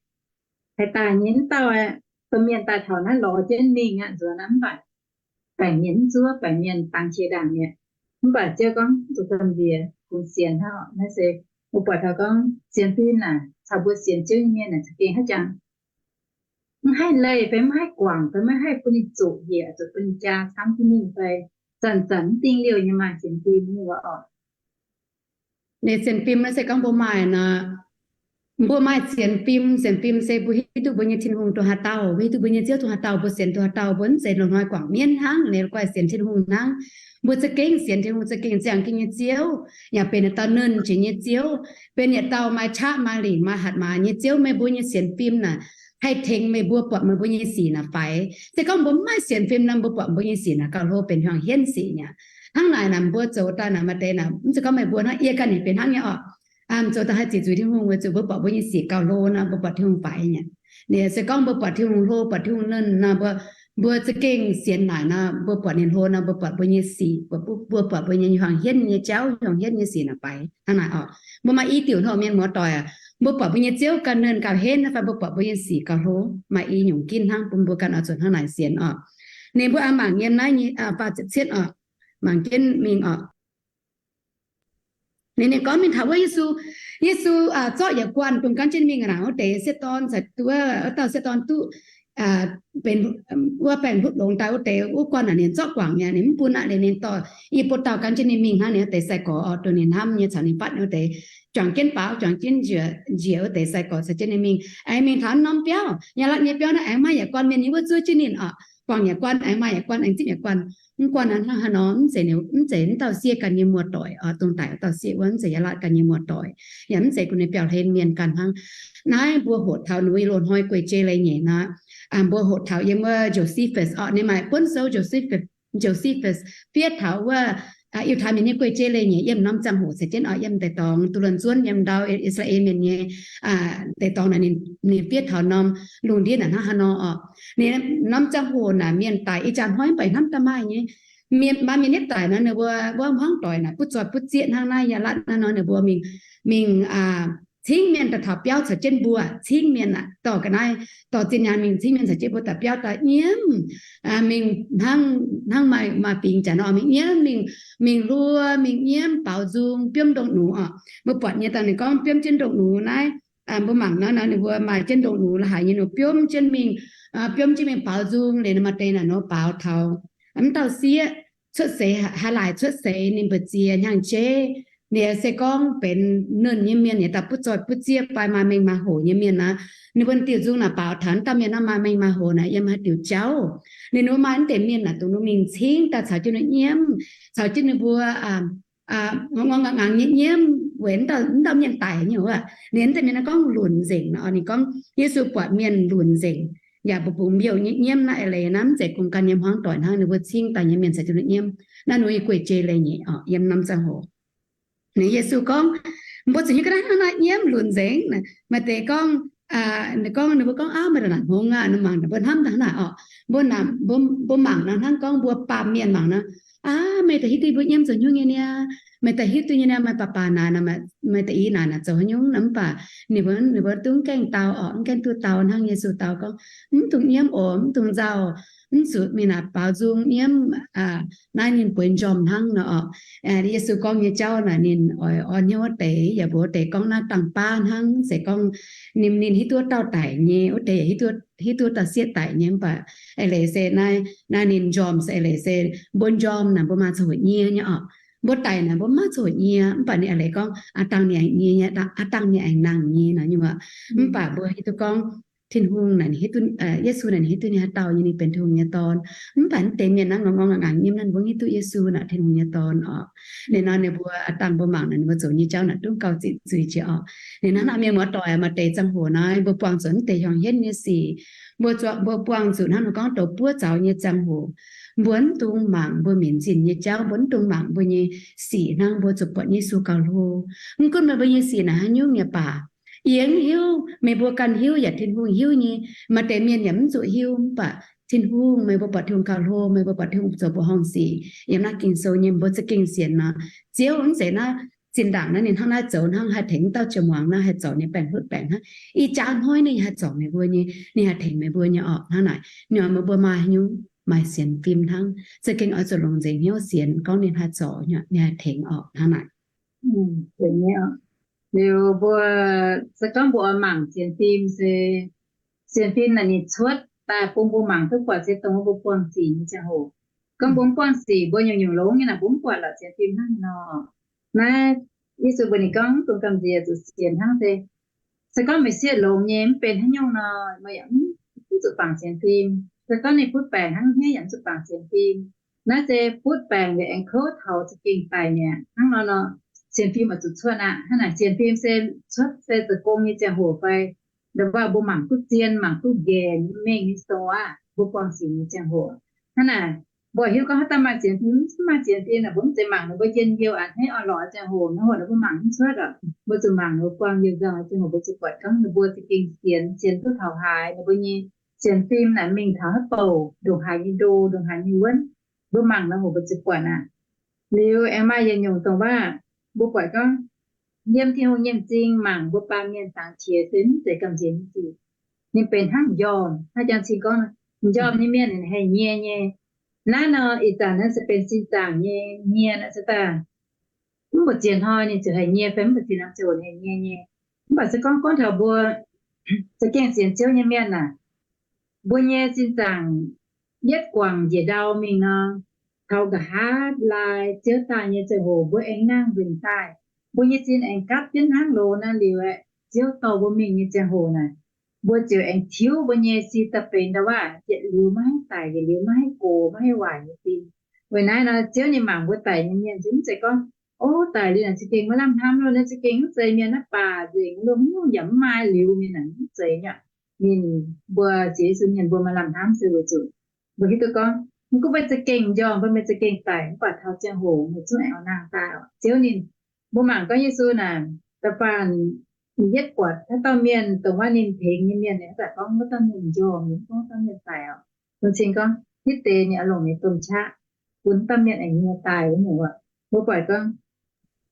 haih daaih nyei mv dauh aqv. Domh mienh daaih taux naaiv lorz jienv mingh aqv, nzuonx aqv, mv baac baengc mienh mv zuov, baengc mienh dangx qiex ndaangc mi'aqv. Mv baac Ziouv gorngv mv zuqc gamh nziex, kungx sienx hnangv. Naaiv se mbuo buatc taux gorngv sienx fim naaic caux mbuo sienx Ziouv nyei mienh naaic za'gengh haiz jangx mv haih leih fai mv haih guangc fai maiv haih bun ninh zuqc njiec, zuqc bun ninh jaa camv jienv mingh fai zanc-zanc mv dingh liouh nyei maaih sienx fim nyei waac oc. Ninh sienx fim naaiv se gorngv mbuo maaih nor, mbuo maaih sienx fim. Sienx fim se mbuo hiuv duqv mbuo nyei Tin-Hungh dongh haaix dauh, mbuo hiuv duqv mbuo nyei Ziouv dongh haaix dauh, mbuo sienx dongh haaix dauh, mbuo mv zeiz longc hnoi guangc mienv hnangv, ninh guai sienx Tin-Hungh hnangv. Mbuo za'gengh sienx Tin-Hungh za'gengh ziangh Ging nyei Ziouv, yaac benx yietc dauh nernh jiex nyei Ziouv, benx yietc dauh maaih qaqv maaih lingc maaih hatc maaz nyei Ziouv. Meih mbuo nyei sienx fim naaic haih tengx meih mbuo buatc meih mbuo nyei sic naaic faix. Se gorngv mbuo mv maaih sienx fim nor, mbuo buatc mbuo nyei sic naaic gauh hlo, benx hiuang hienv sic mi'aqv. Hnangv naaic naaic mbuo zoux daaih naaic maaih deix naaic, mv zeiz gorngv meih mbuo hnangv, yie ganh yaac benx hnangv nyei oc. Mv zoux daaih haih ziqc zuiz Tin-Hungh weic zuqc mbuo buatc mbuo nyei sic gauh hlo nor, mbuo buatc Tin-Hungh faix nyei. Ninh se gorngv mbuo buatc Tin-Hungh hlo, buatc Tin-Hungh nernh nor, mbuo, mbuo za'gengh sienx naaic nor, mbuo buatc ninh hlo nor, mbuo buatc mbuo nyei sic, mbuo buatc mbuo nyei hiuang hienv nyei jauv, hiuang hienv nyei sic naaic faix. Hnangv naaic oc, mbuo maaih i diuc hnangv mienh muoz-doic aac, mbuo buatc mbuo nyei Ziouv ganh nernh gauh henv fai mbuo buatc mbuo nyei sic gauh hlo, maaih i nyungc ginv hnangv bun mbuo ganh oix zuqc hnangv naaic sienx oc. Ninh mbuo mangc yiem naaiv nyei faah ziepc cietv oc, mangc jienv mingh oc. Ninh, ninh gorngv mingh taux wuov Yesu, Yesu zorqv yietc guanh dongh gan jienv mingh naaic wuov deix sieqv dorn, wuov dauh sieqv dorn duqv benx wuov baengc hluqv longx daaih wuov deix, wuov guanh naaic ninh zorqv guangc mi'aqv, ninh mv bun aqv. Ninh, ninh dorh i buo dauh gan jienv ninh mingh hnangv, ninh wuov deix sai-gorx oc, dongh ninh hnamv nyei caux ninh fatv nyei wuov deix. juangc jienv baaux, juangc jienv njiec, njiec wuov deix sai-gorx caux jienv ninh mingh. Aengx mingh taux norm biauv, yaac latv nyei biauv naaiv aengx maaih yaac guanh mienh nyei wuov zuov jienv ninh oc. Guangc yaac guanh, aengx maaih yaac guanh, aengx zipv yaac guanh. Mv guanh hnangv haaix nor, mv zeiz, mv zeiz mv dauh sieqv ganh nyei muoz-doic oc, dongh daic wuov dauh sieqv wuov, mv zeiz yaac latv ganh nyei muoz-doic, yaac mv zeiz gu'nyuoz biauv-hlen mienh ganh hnangv. Naaiv mbuo hoqc taux ninh mbuo loz-hnoi guei jei leiz-nyeic nor, mbuo hoqc taux yiem wuov Josephus oc, ninh maaih buonv sou Josephus, Josephus fiev taux wuov Yiutai Mienh nyei guei jei leiz-nyeic yiem norm ziangh hoc caux jienv oc, yiem deix dorngx duqv luonx zuonv yiem ndau I^saa^laa^en Mienh nyei deix dorngx naaic, ninh fiev taux norm lungh ndiev naaic hnangv haaix nor oc. Ninh norm ziangh hoc naaic mienh daic ih jaax hnoi mv baac hnamv daaih maaih nyei, maaih mienh nietv daic nor ninh mbuo wuov hmuangv doic naaic butv zoih butv zieqv hnangv naaiv, yaac latv naaiv nor ninh mbuo mingh, mingh cingv mienh daaih taux biauv caux jienv mbuo, cingv mienh aac, dorh ga'naaiv, dorh zinh nyaanh mingh cingv mienh caux jienv mbuo daaih biauv daaih nyiemv, mingh hnangv, hnangv maaih, maaih fingx jaax nor mingh nyiemv, mingh, mingh luo, mingh nyiemv baaux nzung, biomv ndongh nux oc. Mbuo buatc nyei dangh ninh gorngv biomv jienv ndongh nux naaiv, mbuo mangc nor ninh mbuo maaih jienv ndongh nux la'haic nyei nux biomv jienv mingh, biomv jienv mingh baaux nzung liuz maaih deix naaic nor baaux taux mv dauh sieqv cuotv seix, haaix laaix cuotv seix ninh mbu'ziex hnyangx-jeiv, ninh se gorngv benx nernh nyei mienh, yietc dauh butv zoih butv zieqv fai maaih mengh maaih hoc nyei mienh aqv. Ninh mbuo diuh nzung naaic baaux taux mv dauh mienh nor maaih mengh maaih hoc naaic yiem haaix diuc jauv. Ninh mbuo maaih mv deix mienh naaic dongh ninh mingh cingv daaih caux jienv ninh nyiemv, caux jienv ninh mbuo ngorc ngorc ngangc ngangc nyei nyiemv weic mv dauh mienh daic nyei wuov. Ninh mv deix mienh naaiv gorngv lunc nzengc nor, ninh gorngv Yesu buatc mienh lunc nzengc, yaac mbu'mbungx mbiouh nyei nyiemv naaiv eix leiz naaiv mv zeiz kungx ganh nyei hmuangv doic hnangv, ninh mbuo cingv daaih nyei mienh caux jienv ninh nyiemv. Naaiv ninh mbuo nyei guei jei leiz-nyeic oc, yiem norm ziangh hoc. Ninh Yesu gorngv, mbuo zuqc hiuv ga'naaiv hnangv naaiv nyiemv lunc nzengc. Maaih deix gorngv, ninh gorngv, ninh mbuo gorngv, aav, meih daaih naaic hngongx aqv, mbuo hnamv daaih hnangv naaic oc. Mbuo, mbuo mangc nor hnangv gorngv mbuo baamh mienh mangc nor, aav, meih daaih hiuv duqv mbuo nyiemv zoux hnyungv nyei niaa, meih daaih hiuv duqv nyei niaa, meih baac baac naaic, meih daaih i naaic naaic zoux haaix nyungc nor, mv baac ninh mbuo, ninh mbuo duqv mv gaengh dau oc, mv gaengh duqv dau hnangv Yesu dau gorngv, mv dungx nyiemv oc, mv dungx nzauh, mv zuqc mingh naaic baaux nzung nyiemv. Naaiv ninh bueix njormh hnangv nor oc. Yesu gorngv nyei jauv naaic ninh oix orn hnyouv wuov deix, yaac mbuox wuov deix gorngv naaiv dangh baav hnangv, se gorngv ninh, ninh hiuv duqv wuov dauh daic nyei, wuov deix yaac hiuv duqv wuov dauh sieqv daic nyei, mv baac eix leiz se naaiv, naaiv ninh njormh se eix leiz se mbuo njormh naaic mbuo maaih coqv hoc nyie nyei oc. Mbuo daic naaic mbuo mv maaih coqv hoc nyie, mv baac ninh eix leiz gorngv aav dangh ninh aengx nyie nyei, aav dangh ninh aengx nangh nyei nor nyei. Mv baac mbuo hiuv duqv gorngv Tin-Hungh naaic, Yesu naaic ninh hiuv duqv ninh haaix dauh nyei, ninh benx Tin-Hungh nyei Dorn. Mv baac mv deix mienh naaiv ngorc ngorc ngangc ngangc nyiemv naaiv, ninh mbuo mv hiuv duqv Yesu naaic Tin-Hungh nyei Dorn oc. Ninh nor ninh mbuo aav dangh mbuo mangc naaic ninh mbuo zoux nyei jauv naaic duqv gauh zitc zuiz jiex oc. Ninh hnangv naaic mienh muoz-doic, maaih deix ziangh hoc naaiv mbuo buangh zuqc mv deix hiuang hienv nyei sic. Mbuo, mbuo buangh zuqc hnangv nor gorngv douz buov zaux nyei ziangh hoc, mbuo mv dungx mangc mbuo minc zinh nyei jauv, mbuo mv dungx mangc mbuo nyei sic hnangv, mbuo zuqc buatc Yesu gauh hlo. Mv gunv meih mbuo nyei sic naaic haaix nyungc nyei baac, yie mv hiuv, meih mbuo ganh hiuv yaac Tin-Hungh hiuv nyei. Maaih deix mienh yaac mv zuqc hiuv, mv baac Tin-Hungh, meih mbuo buatc Tin-Hungh gauh hlo, meih mbuo buatc Tin-Hungh zoux mbuoqc horngh sic yiem naaiv Ging-Sou nyei, mbuo za'gengh sienx nor. Ziouv mv zeiz naaiv zinh ndaangc naaiv ninh hnangv naaiv zoux hnangv haih tengx dauh jiex muangx naaiv haih zorc ninh baengc hutv baengc hnangv. Ih jaax hnoi ninh haih zorc meih mbuo nyei, ninh haih tengx meih mbuo nyei oc. Hnangv naaic, ninh oix meih mbuo maaih haaix nyungc, maaih sienx fim hnangv. Za'gengh oix zuqc longc nzengc hnyouv sienx gorngv ninh haih zorc, ninh haih tengx oc. Hnangv naaic. Liuz mbuo se gorngv mbuo oix mangc sienx fim se, sienx fim naaic ninh cuotv daaih bun mbuo mangc duqv buatc se dongh mbuo buangh sic nyei ziangh hoc. Gorngv mbuo mv buangh sic, mbuo nyungc-nyungc longx nyei naaic mbuo mv buatc lorqc sienx fim hnangv nor. Naaiv Yesu mbuox ninh gorngv, mv dungx gamh nziex, zuqc sienx hnangv se, se gorngv meih sieqv longx nyei, mv benx haaix nyungc nor, meih yaac mv zuqc bangc sienx fim. Se gorngv ninh butv baengc hnangv hniev yaac mv zuqc bangc sienx fim. Naaiv se butv baengc liuz aengx kouv taux za'gengh daic mi'aqv. Hnangv nor nor, sienx fim oix zuqc cuotv aqv. Hnangv naaic sienx fim se cuotv se zoux gong nyei ziangh hoc fai, ndongc wuov mbuo mangc duqv zien, mangc duqv nqemh nyei mengh nyei sou aqv, mbuo buangh sic nyei ziangh hoc. Hnangv naaic, mbuo hiuv gorngv haaix dauh maaih sienx fim, mv maaih sienx fim naaic, mbuo mv zeiz mangc ninh mbuo njien-youh a'hneiv orn-lorqc ziangh hoc, hnangv hoc ninh mbuo mangc mv cuotv oc. Mbuo zuqc mangc ninh mbuo buangh youh nzauh ziangh hoc, mbuo zuqc buatc gorngv ninh mbuo za'gengh sienx, sienx duqv taux haaix, ninh mbuo nyei sienx fim naaic mingh taux haaix bouc, ndongc haaix nyei ndo, ndongc haaix nyei wuonv. Mbuo mangc nor hoc mbuo zuqc buatc aqv. Liuz aengx maaih yietc nyungc dongh waac, mbuo buatc gorngv yiem Tin-Hungh nyei m'zing mangc mbuo baamh mienh dangx qiex se mv zeiz gamh nziex nyei sic. Ninh benx hnangv m'njormh, hnangv jang cing gorngv, m'njormh nyei mienh ninh haih nyie nyei. Naaiv nor ih zanc naaiv se benx sin zaangc nyei nyie naaiv se daaih, mv buatc ziex hnoi ninh ziouc haih nyie fai mv buatc ziex norm ziouc haih nyie nyei. Mv baac se gorngv gorngv taux mbuo za'gengh sienx Ziouv nyei mienh aah, mbuo nyei sin zaangc yietv guangc njiec ndau mingh nor, taux nqa'haav laai Ziouv daaih nyei ziangh hoc mbuo aengx nangh nzengc daaih. mbuo nyei sin aengx gapv jienv hnangv loz naaiv liuz aeqv, Ziouv dorh mbuo mingh nyei ziangh hoc naaic, mbuo ziouc aengx tiuv mbuo nyei sin daaih benx ndau waac yietc liuz maiv haih daic, yietc liuz maiv haih gox, maiv haih waaic nyei sin. Weic naaiv nor, Ziouv nyei mangc mbuo daic nyei mienh se mv zeiz gorngv, o, daic liuz naaic za'gengh maiv lamh hnamv loh, naaiv za'gengh mv zeiz mienh naaiv baac nzengc loh, yaac mv maaih liuz mienh naaic mv zeiz nyei. Ninh mbuo sienx Yesu mienh mbuo maaih lamh hnamv se weic zuqc mbuo hiuv duqv gorngv, mv gunv meih za'gengh njormh, mbuo meih za'gengh daic, mv baac taux ziangh hoc meih zungv aengx oix nangh daaih oc. Ziouv ninh, mbuo mangc gorngv Yesu naaic, da'faanh yietv buatc haaix dauh mienh dongh wuov ninh tengx nyei mienh, ninh daaih gorngv wuov dauh mienh njormh, ninh mv gorngv wuov dauh mienh daic oc. Bun cing gorngv hitv deix ninh oix longc ninh domh qaqv bun wuov dauh mienh aengx nyie daaih wuov nyungc oc. Mbuo buatc gorngv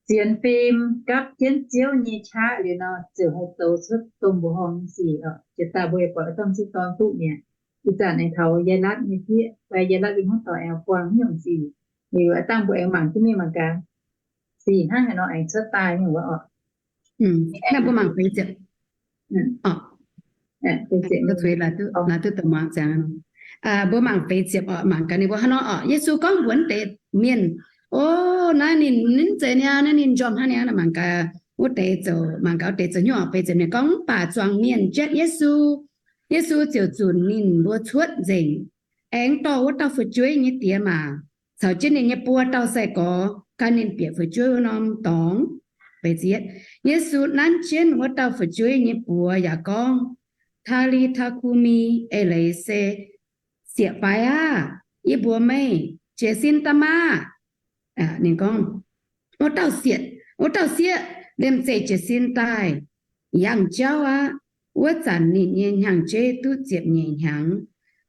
sienx fim gapv jienv Ziouv nyei qaqv liuz nor, ziouc haih zoux cuotv domh mbuoqc horngh nyei sic oc. Jiex daaih mbuo yaac buatc wuov dauh m'sieqv dorn duqv mi'aqv. Ih zanc aengx taux Yai^latv nyei zieqv fai Yai^latv Win Hmuangv Dorc aengx buangh nyungc sic. Liuz aav dangh mbuo aengx mangc jienv mingh mangc gaax, sic hnangv haaix nor aengx cuotv daaih nyungc wuov oc. Mbuo mangc feix ziepc. Mbuo mangc feix ziepc oc, mangc gaax ninh mbuo hnangv nor oc. Yesu gorngv mbuox wuov deix mienh, o, naaiv ninh, ninh mv zeiz niaa, naaiv ninh njormh hnangv niaa. Mangc gaax wuov deix zoux, mangc gaax wuov deix zoux hnyouv oc. Feix ziepc ninh gorngv, mv baac zuangx mienh jatv Yesu. Yesu ziouc zunc ninh mbuo cuotv nzengc, aengx dorh wuov dauh fu'jueiv nyei diex maac caux jienv ninh nyei buo dauh sai-gorx gan ninh bieqc fu'jueiv wuov norm dorngx. Yesu nanv jienv wuov dauh fu'jueiv nyei buoz yaac gorngv, Taa^li^taa, ku^mi, eix leiz se, Sieqv-faix aah! Yie mbuox meih, jiez sin daaih maah! Ninh gorngv, wuov dauh sieqv, wuov dauh sieqv liemh zeih jiez sin daaih. Yangh jauv aqv. Wuov zanc ninh nyei hnyangx-jeiv duqv ziepc nyeic hnyangx.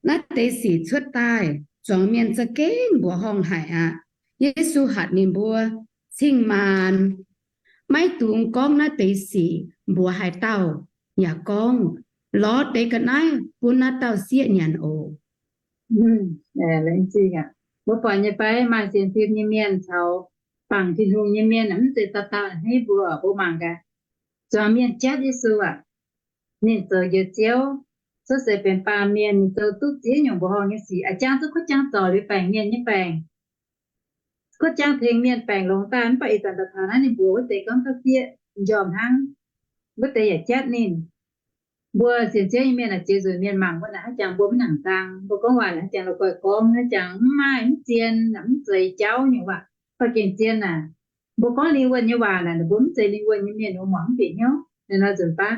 Naaiv deix sic cuotv daaih, zuangx mienh za'gengh mbuoqc horngh haic aqv. Yesu hatc ninh mbuo, Cing-maanc, maiv dungx gorngv naaiv deix sic mbuox haaix dauh. Yaac gorngv, Lorz deix ga'naaiv bun naaiv dauh sieqv nyanc oc. Mbuo buatc nyei fai maaih sienx fim nyei mienh caux bangc Tin-Hungh nyei mienh mv zeiz dauh dauh hneiv mbuo. Mbuo mangc gaax, zuangx mienh jatv Yesu aac, ninh zoux njoux Ziouv, cuotv seix benx baamh mienh, ninh zoux duqv ziex nyungc mbuoqc horngh nyei sic, a'jang zuqc kuotv jang zorc liuz baengc mienh nyei baengc, kuotv jang tengx mienh baengc longx daaih. Mv baac ih zanc daaih taux naaiv ninh mbuox wuov deix gorngv dauh sieqv njormh hnangv, wuov deix yaac jatv ninh. Mbuo sienx Ziouv nyei mienh naaic, ziex nzunc mienh mangc mbuo naaic, haaix jangx mbuo maiv nangc nzang, mbuo gorngv waac naaic, haaix jangx la'guaih gorngv, haaix jangx mv maaih, mv zien, mv zeiz jauv nyungc waac. Baac gengh zien naaic, mbuo gorngv lingh wuonh nyei waac naaic, ninh mbuo mv zeiz lingh wuonh nyei mienh, ninh mbuo muangx mv bieqc hnyouv. Ninh nor nzunc baav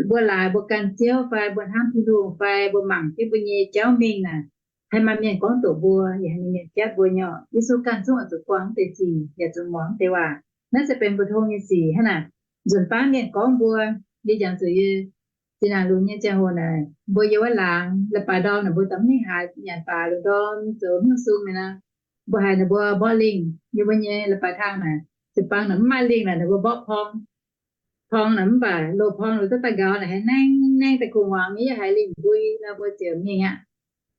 mbuo laaix mbuo gan Ziouv fai mbuo hnamv Tin-Hungh fai mbuo mangc jienv mbuo nyei jauv mingh naaic, haih maaih mienh gorngv doqc mbuo, yaac haih maaih mienh jatv mbuo nyei. Yesu ganh zungv oix zuqc buangh mv deix sic, yaac zuqc muangx mv deix waac. Naaiv se benx mbu'ndongx nyei sic hnangv naaic. Nzunc baav mienh gorngv mbuo, yie jangx zuqc yie zinh ndaangc lunx nyei ziangh hoc naaic, mbuo yiem wuov laangz leiz-baaix ndorm naaic, mbuo dorh mv ninh haaix nyanc baac lungh ndorm zoux hnyouv sung mi'aqv. Mbuo haiz ninh mbuo mborqv lingh, yiem mbuo nyei leiz-baaix hnangv naaic, jiu-baang naaic mv maaih lingh naaic, ninh mbuo mborqv porng. Porng naaic mv baac loz-porng loz-zouv daaih nqaaux naaic haiz naeng naeng daaih gu'nguaaz nyei, yaac haiz lingh mbui nor, mbuo ziouc mingh aqv.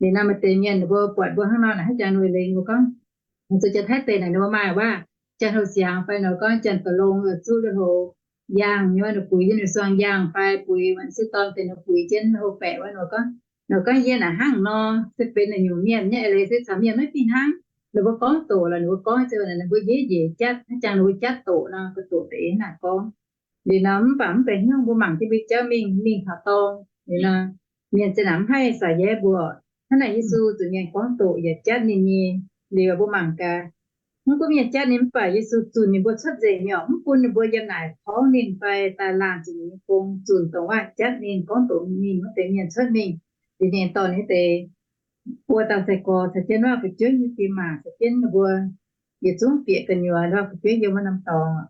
Liuz nor maaih deix mienh ninh mbuo buatc mbuo hnangv nor naaic, haaix jangx ninh mbuo lengc, mbuo gorngv, zuqc jiex Taiv deic naaic ninh mbuo maaih waac, janx-hoc siangx fai ninh mbuo gorngv janx-doqc longx zuqv lui-houx yangh nyei wuov, ninh buix jienv ninh suang yangh fai buix m'sieqv dorn deix ninh buix jienv lui-houx baeqc wuov, ninh mbuo gorngv, ninh mbuo gorngv, yie naaic hnangv nor se benx naaic nyungc mienh nyei eix leiz se caux mienh maiv fih hnangv. Ninh mbuo gorngv doqc lorqc, ninh mbuo gorngv ziouc ninh mbuo njiec njiec jatv, haaix jangx ninh mbuo jatv doqc nor, mbuo doqc deix naaic gorngv. Liuz nor mv baac mv benx hnyouv, mbuo mangc jienv mbuo jauv mingh, mingh taux dorngh. Liuz nor mienh zinh ndaangc mv haih saax yaac mbuo. Hnangv naaic Yesu zuqc mienh gorngv doqc yaac jatv ninh nyei. Liuz mbuo mangc gaax, mv gunv mienh jatv ninh mv baac Yesu zunc ninh mbuo cuotv nzengc mi'aqv, mv bun ninh mbuo yiem naaic torngv ninh fai daaih laanh zuqc ninh nyei gong, zunc dongh wuov jatv ninh, gorngv doqc ninh wuov deix mienh cuotv mingh. Liuz ninh dorh ninh deix buo dauh sai-gorx caux jienv wuov fu'jueiv nyei diex maac caux jienv ninh mbuo yietc zungv bieqc gu'nyuoz wuov fu'jueiv yiem wuov norm dorngx.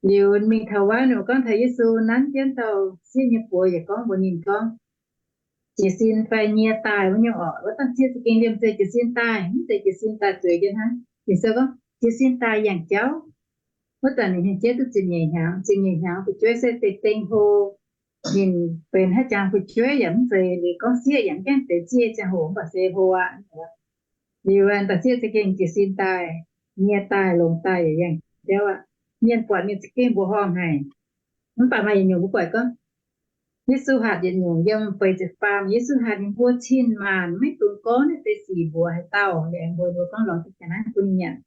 Liuz mingh taux wuov, ninh mbuo gorngv taux Yesu nanv jienv dauh sieqv nyei buoz yaac gorngv mbuox ninh gorngv, jiez sin fai nyie daaih wuov nyungc oc. Wuov dauh sieqv za'gengh liemh zeih jiez sin daaih, mv zeiz jiez sin daaih zueiz jienv hnangv. Ging-Sou gorngv jiez sin daaih yangh jauv. Wuov zanc ninh hnyangx-jeiv duqv ziepc nyeic hnyangx, ziepc nyeic hnyangx fu'jueiv se deix dengh hlo. Ninh benx haaix jangx fu'jueiv yaac mv zeiz liuz gorngv sieqv yaac mv gaengh deix sieqv ziangh hoc, mv baac se hlo aqv. Liuz dauh sieqv za'gengh jiez sin daaih, nyie daaih, longx daaih yaac yangh jauv aqv. Mienh buatc ninh za'gengh mbuoqc horngh haic. Mv baac maaih yietc nyungc mbuo buatc gorngv, Yesu hatc yietc nyungc yiem feix ziepc faam, Yesu hatc ninh mbuo cin-maanc maiv dungx gorngv naaiv deix sic mbuox haaix dauh. Liuz aengx mbuox ninh mbuo gorngv, lorz deix ga'naaiv bun ninh nyanc.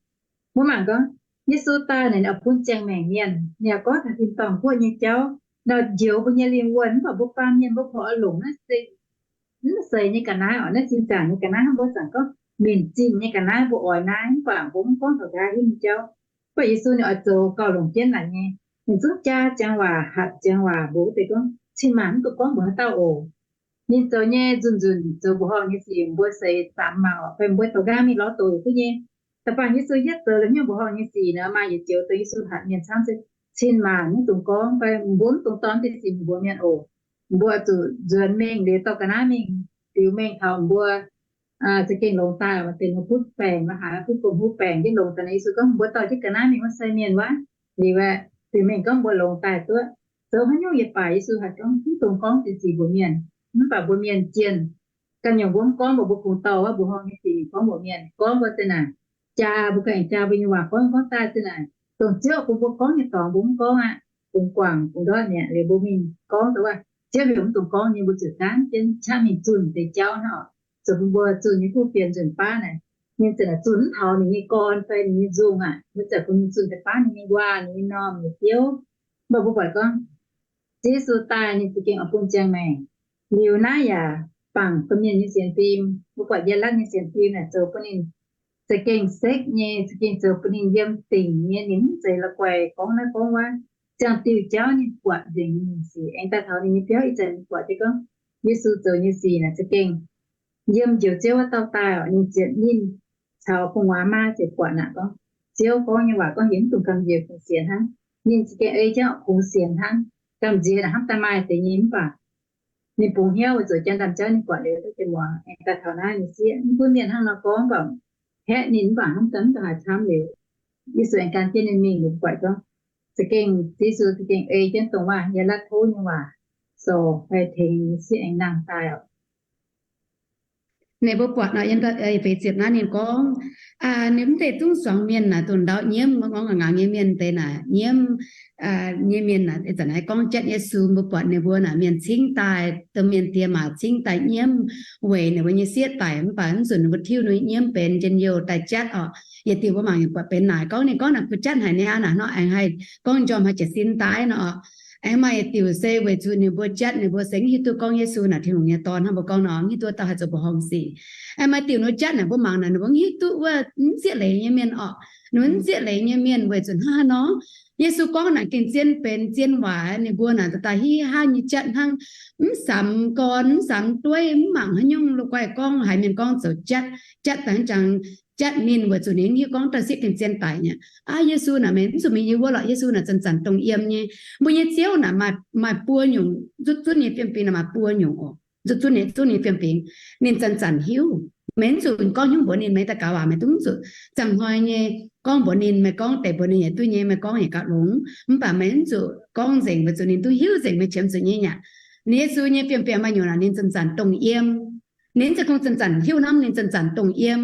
Mbuo mangc gorngv, Yesu daaih naaic, ninh oix bun ziangh maengc mienh. Ninh yaac gorngv taux tin-dorngh guoqv nyei jauv, nor njoux mbuo nyei lingh wuonh. Mv baac mbuo baamh mienh mbuo mv oix longc naaiv se, naaiv seix nyei ga'naaiv oc, naaiv zinh nzaangc nyei ga'naaiv. Mbuo zanc gorngv minc zinh nyei ga'naaiv mbuo oix naaiv, mv baac mbuo mv gorngv taux nqa'haav nyei jauv. Mv baac Yesu ninh oix zoux gauh longc jienv naaic nyei. Ninh zungv jaa ziangx waac, hatc ziangx waac, mbuox wuov deix gorngv, Cin-maanc mv dungx gorngv mbuox haaix dauh oc. Ninh zoux nyei nzunc-nzunc zoux mbuoqc horngh nyei sic mbuo seix samx mangc oc, fai mbuo doux nqaang mingh lorz doqc yietc duqv nyei. Da'faanh Yesu yietv zoux la'nyungc mbuoqc horngh nyei sic nor, maaih yietc joux dongh Yesu hatc mienh camv se, Cin-maanc mv dungx gorngv, fai mbuo mv dungx dorh deix sic mbuox mienh oc. Mbuo zuqc nzuonx mingh liuz dorh ga'naaiv mingh, liuz mengh taux mbuo za'gengh longx daaih, maaih deix mbuo butv baengc, maaih haaix butv gong-huv baengc jienv longx daaih nor, Yesu gorngv mbuo dorh jienv ga'naaiv mingh wuov sai mienh wuov. Liuz aeqv, liuz mengh gorngv mbuo longx daaih duqv. Zoux haaix nyungc yietc baac Yesu hatc gorngv mv dungx gorngv deix sic mbuox mienh. Mv baac mbuo mienh jienh ganh nyungc mbuo mv gorngv, mbuo kungx dorh wuov mbuoqc horngh nyei sic mingh gorngv mbuox mienh, gorngv mbuo se naaic, jaa mbuo ganh jaa mbuo nyei waac gorngv, gorngv daaih se naaic, dongh Ziouv bun mbuo gorngv nyei dorngx mbuo mv gorngv aqv. Bungx guangc bungx ndortv mi'aqv. Liuz mbuo mingh gorngv dongh wuov, Ziouv heuc mv dungx gorngv nyei, mbuo ziouc gaanv jienv qaqv mingh zunh deix jauv hnangv oc. Zoux bun mbuo zunh nyei kuv fienx nzunc baav naaic, ninh ziouc zunh mv taux ninh nyei gorn fai ninh nyei nzungh aqv. Mbuo ziouc bun ninh zunh deix baav ninh nyei nquaah, ninh nyei normh, ninh nyei biouv. Mv baac mbuo buatc gorngv, Yesu daaih ninh za'gengh oix bun ziangh maengc. Liuz naaiv yaac bangc domh mienh nyei sienx fim. Mbuo buatc Yielatv nyei sienx fim naaic zoux bun ninh za'gengh sekv nyei, za'gengh zoux bun ninh yiem dingc nyei. Ninh mv zeiz la'guaih gorngv naaiv gorngv wuov. Ziangh diuh jauv ninh buatc nzengc nyei sic. Aengx daaih taux ninh nyei biauv ih zanc ninh buatc jienv gorngv Yesu zoux nyei sic naaic za'gengh yiem njoux Ziouv wuov dauh daaih oc. Ninh ziouc ninh caux gu'nguaaz maa ziouc buatc naaic gorngv, Ziouv gorngv nyei waac gorngv heuc mv dungx gamh nziex kungx sienx hnangv. Ninh za'gengh ei jienv kungx sienx hnangv. Gamh nziex naaic hnamv daaih maaih deix nyei, mv baac ninh bungx hnyouv weic zuqc janx ndaamv-jauv ninh buatc liuz duqv jiex muangx. Aengx daaih taux naaiv ninh sieqv mv gunv mienh hnangv nor gorngv, mv baac haeqv ninh, mv baac hnamv daaih mv dongh haaix camv liuz, Yesu aengx gan jienv ninh mingh liuz buatc gorngv, za'gengh Yesu za'gengh ei jienv dongh waac Yielatv tov nyei waac, sorc fai tengx ninh sieqv aengx nangh daaih oc. Ninh mbuo buatc nor, feix ziepc naaiv ninh gorngv, ninh mv deix zungv zuangx mienh naaic dongh ndau nyiemv, mv gorngv ngaangc nyei mienh deix naaic nyiemv nyei mienh naaic, ih zanc naaiv gorngv jatv Yesu, mbuo buatc ninh mbuo naaic mienh cingv daaih, domh mienh diex maac cingv daaih nyiemv weic ninh mbuo nyei sieqv daic, mv baac mv zuqc ninh mbuo tiuv ninh nyiemv benx njien-youh daaih jatv oc. Yietc diuh mbuo mangc buatc benx naaic gorngv, ninh gorngv naaic bun jatv haic ninh aqv naaic nor, aengx haih gorngv njormh haih jiez sin daaih nor oc. Aengx maaih yietc diuc se weic zuqc ninh mbuo jatv ninh mbuo se mv hiuv duqv gorngv Yesu naaic Tin-Hungh nyei Dorn hnangv mbuo gorngv nor, mv hiuv duqv dauh haih zoux mbuoqc horngh sic. Aengx maaih diuc ninh mbuo jatv naaic mbuo mangc naaic ninh mbuo mv hiuv duqv wuov mv zieqv leiz nyei mienh oc. Ninh mbuo mv zieqv leiz nyei mienh weic zuqc hnangv haaix nor, Yesu gorngv naaic gengh zien benx zien waac, ninh mbuo naaic daaih hiv haav nyei jatv hnangv, mv samx gorn, mv samx dueiv, mv mangc haaix nyungc la'guaih gorngv haaix mienh gorngv zoux jatv, jatv daaih jangx jatv ninh weic zuqc ninh hiuv gorngv dauh sieqv gengh zien daic nyei. Aav, Yesu naaic meih mv zuqc mingh yiem wuov lorqc. Yesu naaic zanc-zanc dongh yiem nyei. Mbuo nyei Ziouv naaic maaih buo nyungc, zuqv zunv nyei fiem-fingx naaic maaih buo nyungc oc. Zuqv zunv nyei, zunv nyei fiem-fingx, ninh zanc-zanc hiuv. Meih mv zuqc gorngv hnyouv mbuox ninh, meih daaih gaux waac meih duqv mv zuqc. Ziangh hnoi nyei gorngv mbuox ninh, meih gorngv deix mbuox ninh yietc duqv nyei, meih gorngv yietc gauh longx, mv baac meih mv zuqc gorngv nzengc weic zuqc ninh duqv hiuv nzengc meih qiemx zuqc nyei aqv. Ninh Yesu nyei fiem-fingx maaih nyungc naaic ninh zanc-zanc dongh yiem. Ninh mv zeiz kungx zanc-zanc hiuv hnamv, ninh zanc-zanc dongh yiem.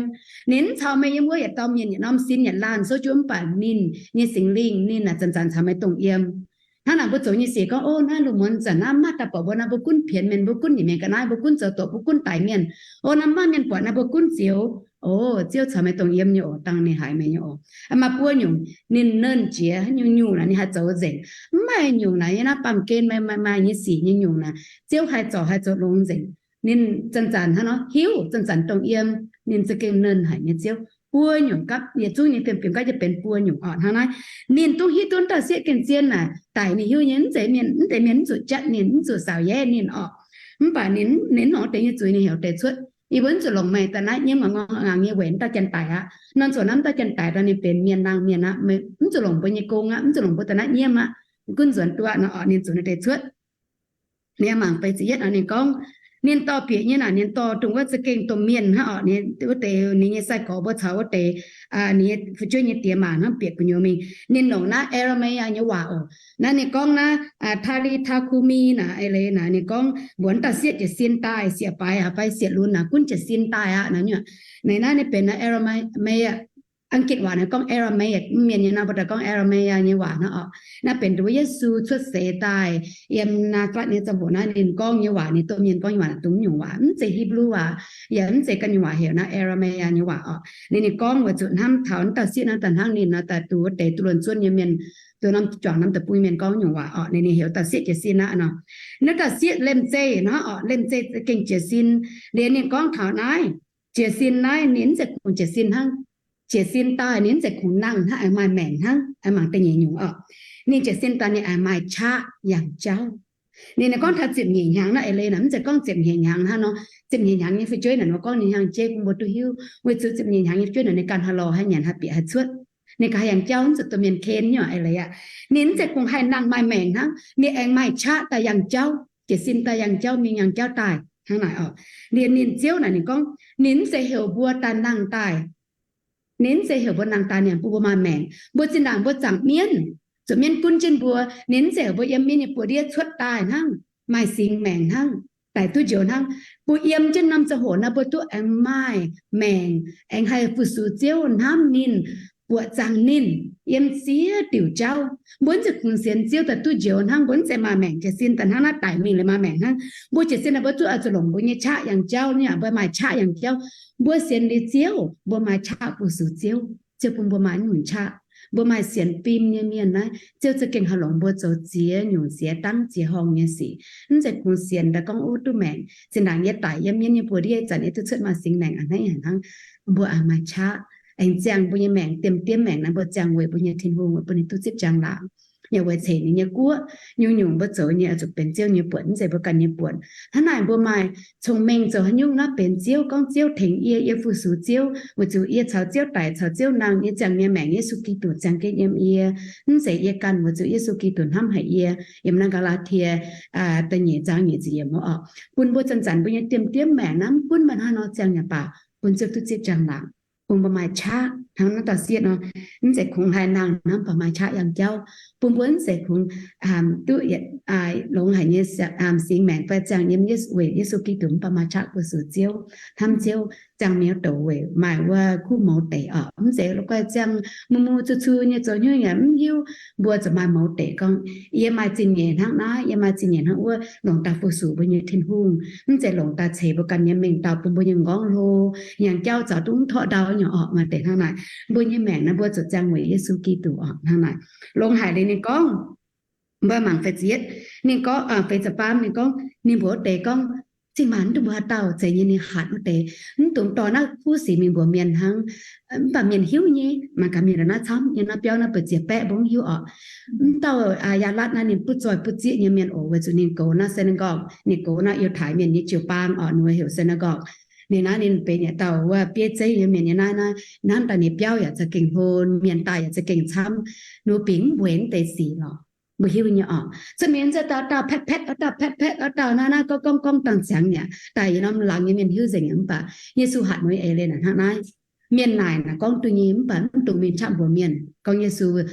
Ninh mv caux meih yiem wuov yietc dauh mienh yietc norm sin yietc laanh souv jienv, mv baac ninh nyei Singx Lingh ninh naaic zanc-zanc caux meih dongh yiem. Hnangv naaic mbuo zoux nyei sic gorngv, o, naaiv lungh muonz zanc naaiv maaih daaih buatc mbuo naaiv, mbuo gunv pienx mienh, mbuo gunv nyiemc mienh ga'naaiv, mbuo gunv zoux doqc, mbuo gunv daix mienh. O, naaiv maaih mienh buatc naaiv mbuo gunv zioux. O, Ziouv caux meih dongh yiem nyei oc, dangh ninh haiz meih nyei oc. Maaih buo nyungc ninh nernh jiex, nyungc-nyungc naaic ninh haih zoux nzengc. Mv maaih nyungc naaic yiem naaiv baamh gen meih maaih maaih nyei sic nyei nyungc naaic, Ziouv haih zorc haih zoux longx nzengc. Ninh zanc-zanc hnangv nor hiuv, zanc-zanc dongh yiem. Ninh za'gengh nernh haic nyei Ziouv. Buo nyungc gapv, yietc zungv nyei fiem-fingx gapv jienv benx buo nyungc oc. Hnangv naaiv ninh duqv hiuv duqv dauh sieqv gengh zien naaic daic ninh hiuv nyei, mv zeiz mienh, mv deix mienh mv zuqc jatv ninh, mv zuqc saaux yaev ninh oc. Mv baac ninh, ninh longc wuov deix nyei zuiz ninh heuc deix cuotv, yie mbuo mv zuqc longc meih daaih naaiv nyiemv ngaangc nyei weic mv dauh janx-daic aqv. Nor zuqc naaiv mv dauh janx-daic daaih ninh benx mienh laangh mienh aqv, mv zuqc longc mbuo nyei gong aqv, mv zuqc longc mbuo daaih naaiv nyiemv aqv. Gunv nzuonx duqv aqv nor oc, ninh zuqc ninh deix cuotv. Ninh mangc feix ziepc yietv nor ninh gorngv, ninh dorh bieqc nyei naaic, ninh dorh dongh wuov za'gengh domh mienh hnangv oc, wuov deix ninh nyei sai-gorx mbuo caux wuov deix ninh nyei fu'jueiv nyei diex maac hnangv bieqc gu'nyuoz mingh. Ninh longc naaiv Aramaic nyei waac oc. Naaiv ninh gorngv naaiv Talitha kumi naaic, eix leiz naaic ninh gorngv mbuox dauh sieqv jiez sin daaih, sieqv-baaix aqv fai sieqv-lunx naaic, gunv jiez sin daaih aqv. Naaiv ninh benx Aramaic, Ang^gitc waac naaiv gorngv Aramaic, mienh nyei nor mbuo daaih gorngv Aramaic nyei waac naaiv oc. Naaiv benx dongh Yesu cuotv seix daaih yiem Naa^saa^letv nyei ziangh hoc naaiv ninh gorngv nyei waac, ninh domh mienh gorngv nyei waac naaiv dongh nyungc waac, mv zeiz Hipv^lu waac, yaac mv zeiz ganh nyungc waac, heuc naaiv Aramaic nyei waac oc. Ninh, ninh gorngv weic zuqc hnamv taux naaiv dauh sieqv naaiv daaih hnangv ninh nor daaih duqv wuov deix duqv luonx zuonv nyei mienh, duqv norm juangc norm deic-bung nyei mienh gorngv nyungc waac oc. Ninh, ninh heuc dauh sieqv jiez sin aqv nor. Naaiv dauh sieqv lemh zeih nor oc, lemh zeih gengh jiez sin. Liuz ninh gorngv taux naaiv, jiez sin naaiv ninh mv zeiz kungx jiez sin hnangv. Jiez sin daaih ninh mv zeiz kungx nangh hnangv, aengx maaih maengc hnangv, aengx mangc da'nyeic nyungc oc. Ninh jiez sin daaih ninh aengx maaih qaqv yangh jauv. Ninh, ninh gorngv taux ziepc nyeic hnyangx naaiv eix leiz naaic, mv zeiz gorngv ziepc nyeic hnyangx hnangv nor. Ziepc nyeic hnyangx nyei fu'jueiv naaic, mbuo gorngv ninh hnyangx jeiv bun mbuo duqv hiuv, weic zuqc ziepc nyeic hnyangx nyei fu'jueiv naaic ninh ganh haih lorz haih nyanc haih bieqc haih cuotv. Ninh ganh haih yangh jauv, mv zuqc domh mienh ken nyei eix leiz aqv. Ninh mv zeiz kungx haih nangh maaih maengc hnangv, ninh aengx maaih qaqv daaih yangh jauv, jiez sin daaih yangh jauv, mingh yangh jauv daaih hnangv naaic oc. Liuz ninh Ziouv naaic ninh gorngv, ninh mv zeiz heuc mbuo daaih nangh daaih, ninh mv zeiz heuc mbuo nangh daaih nyanc bun mbuo maaih maengc. Mbuo zinh ndaangc mbuo zaangc mienv, zuqc mienv gunv jienv mbuo, ninh mv zeiz heuc mbuo yiem mienv nyei buoz-ndiev cuotv daaih hnangv, maaih singx maengc hnangv, daic duqv njoux hnangv. Mbuo yiem jienv norm ziangh hoc naaiv mbuo duqv aengx maaih maengc, aengx haih fu-sux Ziouv, hnamv ninh, buoqc zaangc ninh yiem ziex diuc jauv. Mbuo mv zeiz kungx sienx Ziouv daaih duqv njoux hnangv, mbuo mv zeiz maaih maengc jiez sin daaih hnangv naaiv daic mingh liuz maaih maengc hnangv. Mbuo jiez sin naaic mbuo zuqc oix zuqc longc mbuo nyei qaqv yangh jauv, ninh mbuo maaih qaqv yangh jauv. Mbuo sienx liuz Ziouv, mbuo maaih qaqv fu-sux Ziouv. Ziouv bun mbuo maaih nyungc qaqv. Mbuo maaih sienx fim nyei mienh naaiv, Ziouv za'gengh haih longc mbuo zoux ziex nyungc ziex dangv ziex horngh nyei sic. Mv zeiz kungx sienx daaih gorngv, ov, duqv maengc, zinh ndaangc yie daic yiem mienv nyei buoz-ndiev zanc yie duqv cuotv maaih singx maengc a'hneiv haic hnangv. Mbuo aengx maaih qaqv, aengx ziangh mbuo nyei maengc diemv diemv maengc naaiv, mbuo ziangh weic mbuo nyei Tin-Hungh, weic bun ninh duqv zipv njang-laangc, yaac weic ceix ninh nyei guoqv. Nyungc-nyungc mbuo zoux nyei oix zuqc benx Ziouv nyei buonc, mv zeiz mbuo ganh nyei buonc. Hnangv naaic mbuo maaih cong-mengh zoux haaix nyungc naaiv benx Ziouv, gorngv Ziouv tengx yie, yie fu-sux Ziouv, weic zuqc yie caux Ziouv daic, caux Ziouv nangh, yie ziangh nyei maengc Yesu Giduc ziangh jienv yiem yie. Mv zeiz yie ganh, weic zuqc Yesu Giduc hnamv haic yie. Yiem naaiv Gaa^laa^tie da'nyeic zaang nyic ziepc yiemc wuov oc, bun mbuo zanc-zanc mbuo nyei diemv-diemv maengc naaiv, mv gunv maaih hnangv haaix nor ziangh yaac baac, bun Ziouv duqv zipv njang-laangc, bun mbuo maaih qaqv hnangv naaiv dauh sieqv nor. Mv zeiz kungx haih nangh hnangv, mv baac maaih qaqv yangh jauv. Bun mbuo mv zeiz kungx duqv longx haic nyei singx maengc fai ziangh yiem weic Yesu Giduc, mv baac maaih qaqv fu-sux Ziouv, hnamv Ziouv, ziangh miuc douc weic maaih wuov kuv mouz deic oc. Mv zeiz la'guaih ziangh mu mu cu cu nyei zoux hnyouv yaac mv hiuv. Mbuo zuqc maaih mouz deic gorngv, yie maaih zingh nyeic hnangv naaiv, yie maaih zingh nyeic hnangv wuov, longc daaih fu-sux mbuo nyei Tin-Hungh, mv zeiz longc daaih ceix mbuo ganh nyei mengh dauh bun mbuo nyei m'nqorngv hlo, yangh jauv zaux duqv mv torqv ndau nyei oc. Maaih deix hnangv naaic. Mbuo nyei maengc naaiv mbuo zuqc ziangh weic Yesu Giduc oc. Hnangv naaic, longx haic liuz ninh gorngv, mbuo mangc feix ziepc yietv, ninh gorngv, feix ziepc faam, ninh gorngv, ninh mbuox wuov deix gorngv, Cing-maanc, mv dungx mbuox haaix dauh. Zeiz nyei ninh hatc wuov deix, mv dungx dorh naaiv kuv sic mingh mbuox mienh hnangv. Mv baac mienh hiuv nyei, mangc gaax mienh naaiv camv nyei, naaiv biauv naaiv buoz-ziex baeqv mbuo mv hiuv oc. Mv dauh Yaalatv naaiv ninh butv zoih butv zieqv nyei mienh oc, weic zuqc ninh goux naaiv synagogue, ninh goux naaiv Yiutai Mienh nyei jiu-baang oc, ninh mbuo heuc synagogue. Ninh naaiv ninh benx yietc dauh wuov bieiv zeiv nyei mienh nyei naaiv, naaiv hnangv daaih ninh biauv yaac za'gengh hlo, mienh daaih yaac za'gengh camv, ninh mbuo bingx mv mbueiz mv deix sic lorqc. Mbuo hiuv nyei oc. Cuotv mingh nzengc dauh dauh paetv paetv, dauh dauh paetv paetv, dauh dauh naaiv naaiv gorngv gorngv gorngv dangh ziangx mi'aqv. Daaih yie norm laangz nyei mienh hiuv nzengc mi'aqv. Mv baac Yesu hatc mueiz eix leiz naaic hnangv naaiv. Mienh naaic naaic gorngv duqv nyei, mv baac mv dungx mingh qaqv mbuox mienh gorngv Yesu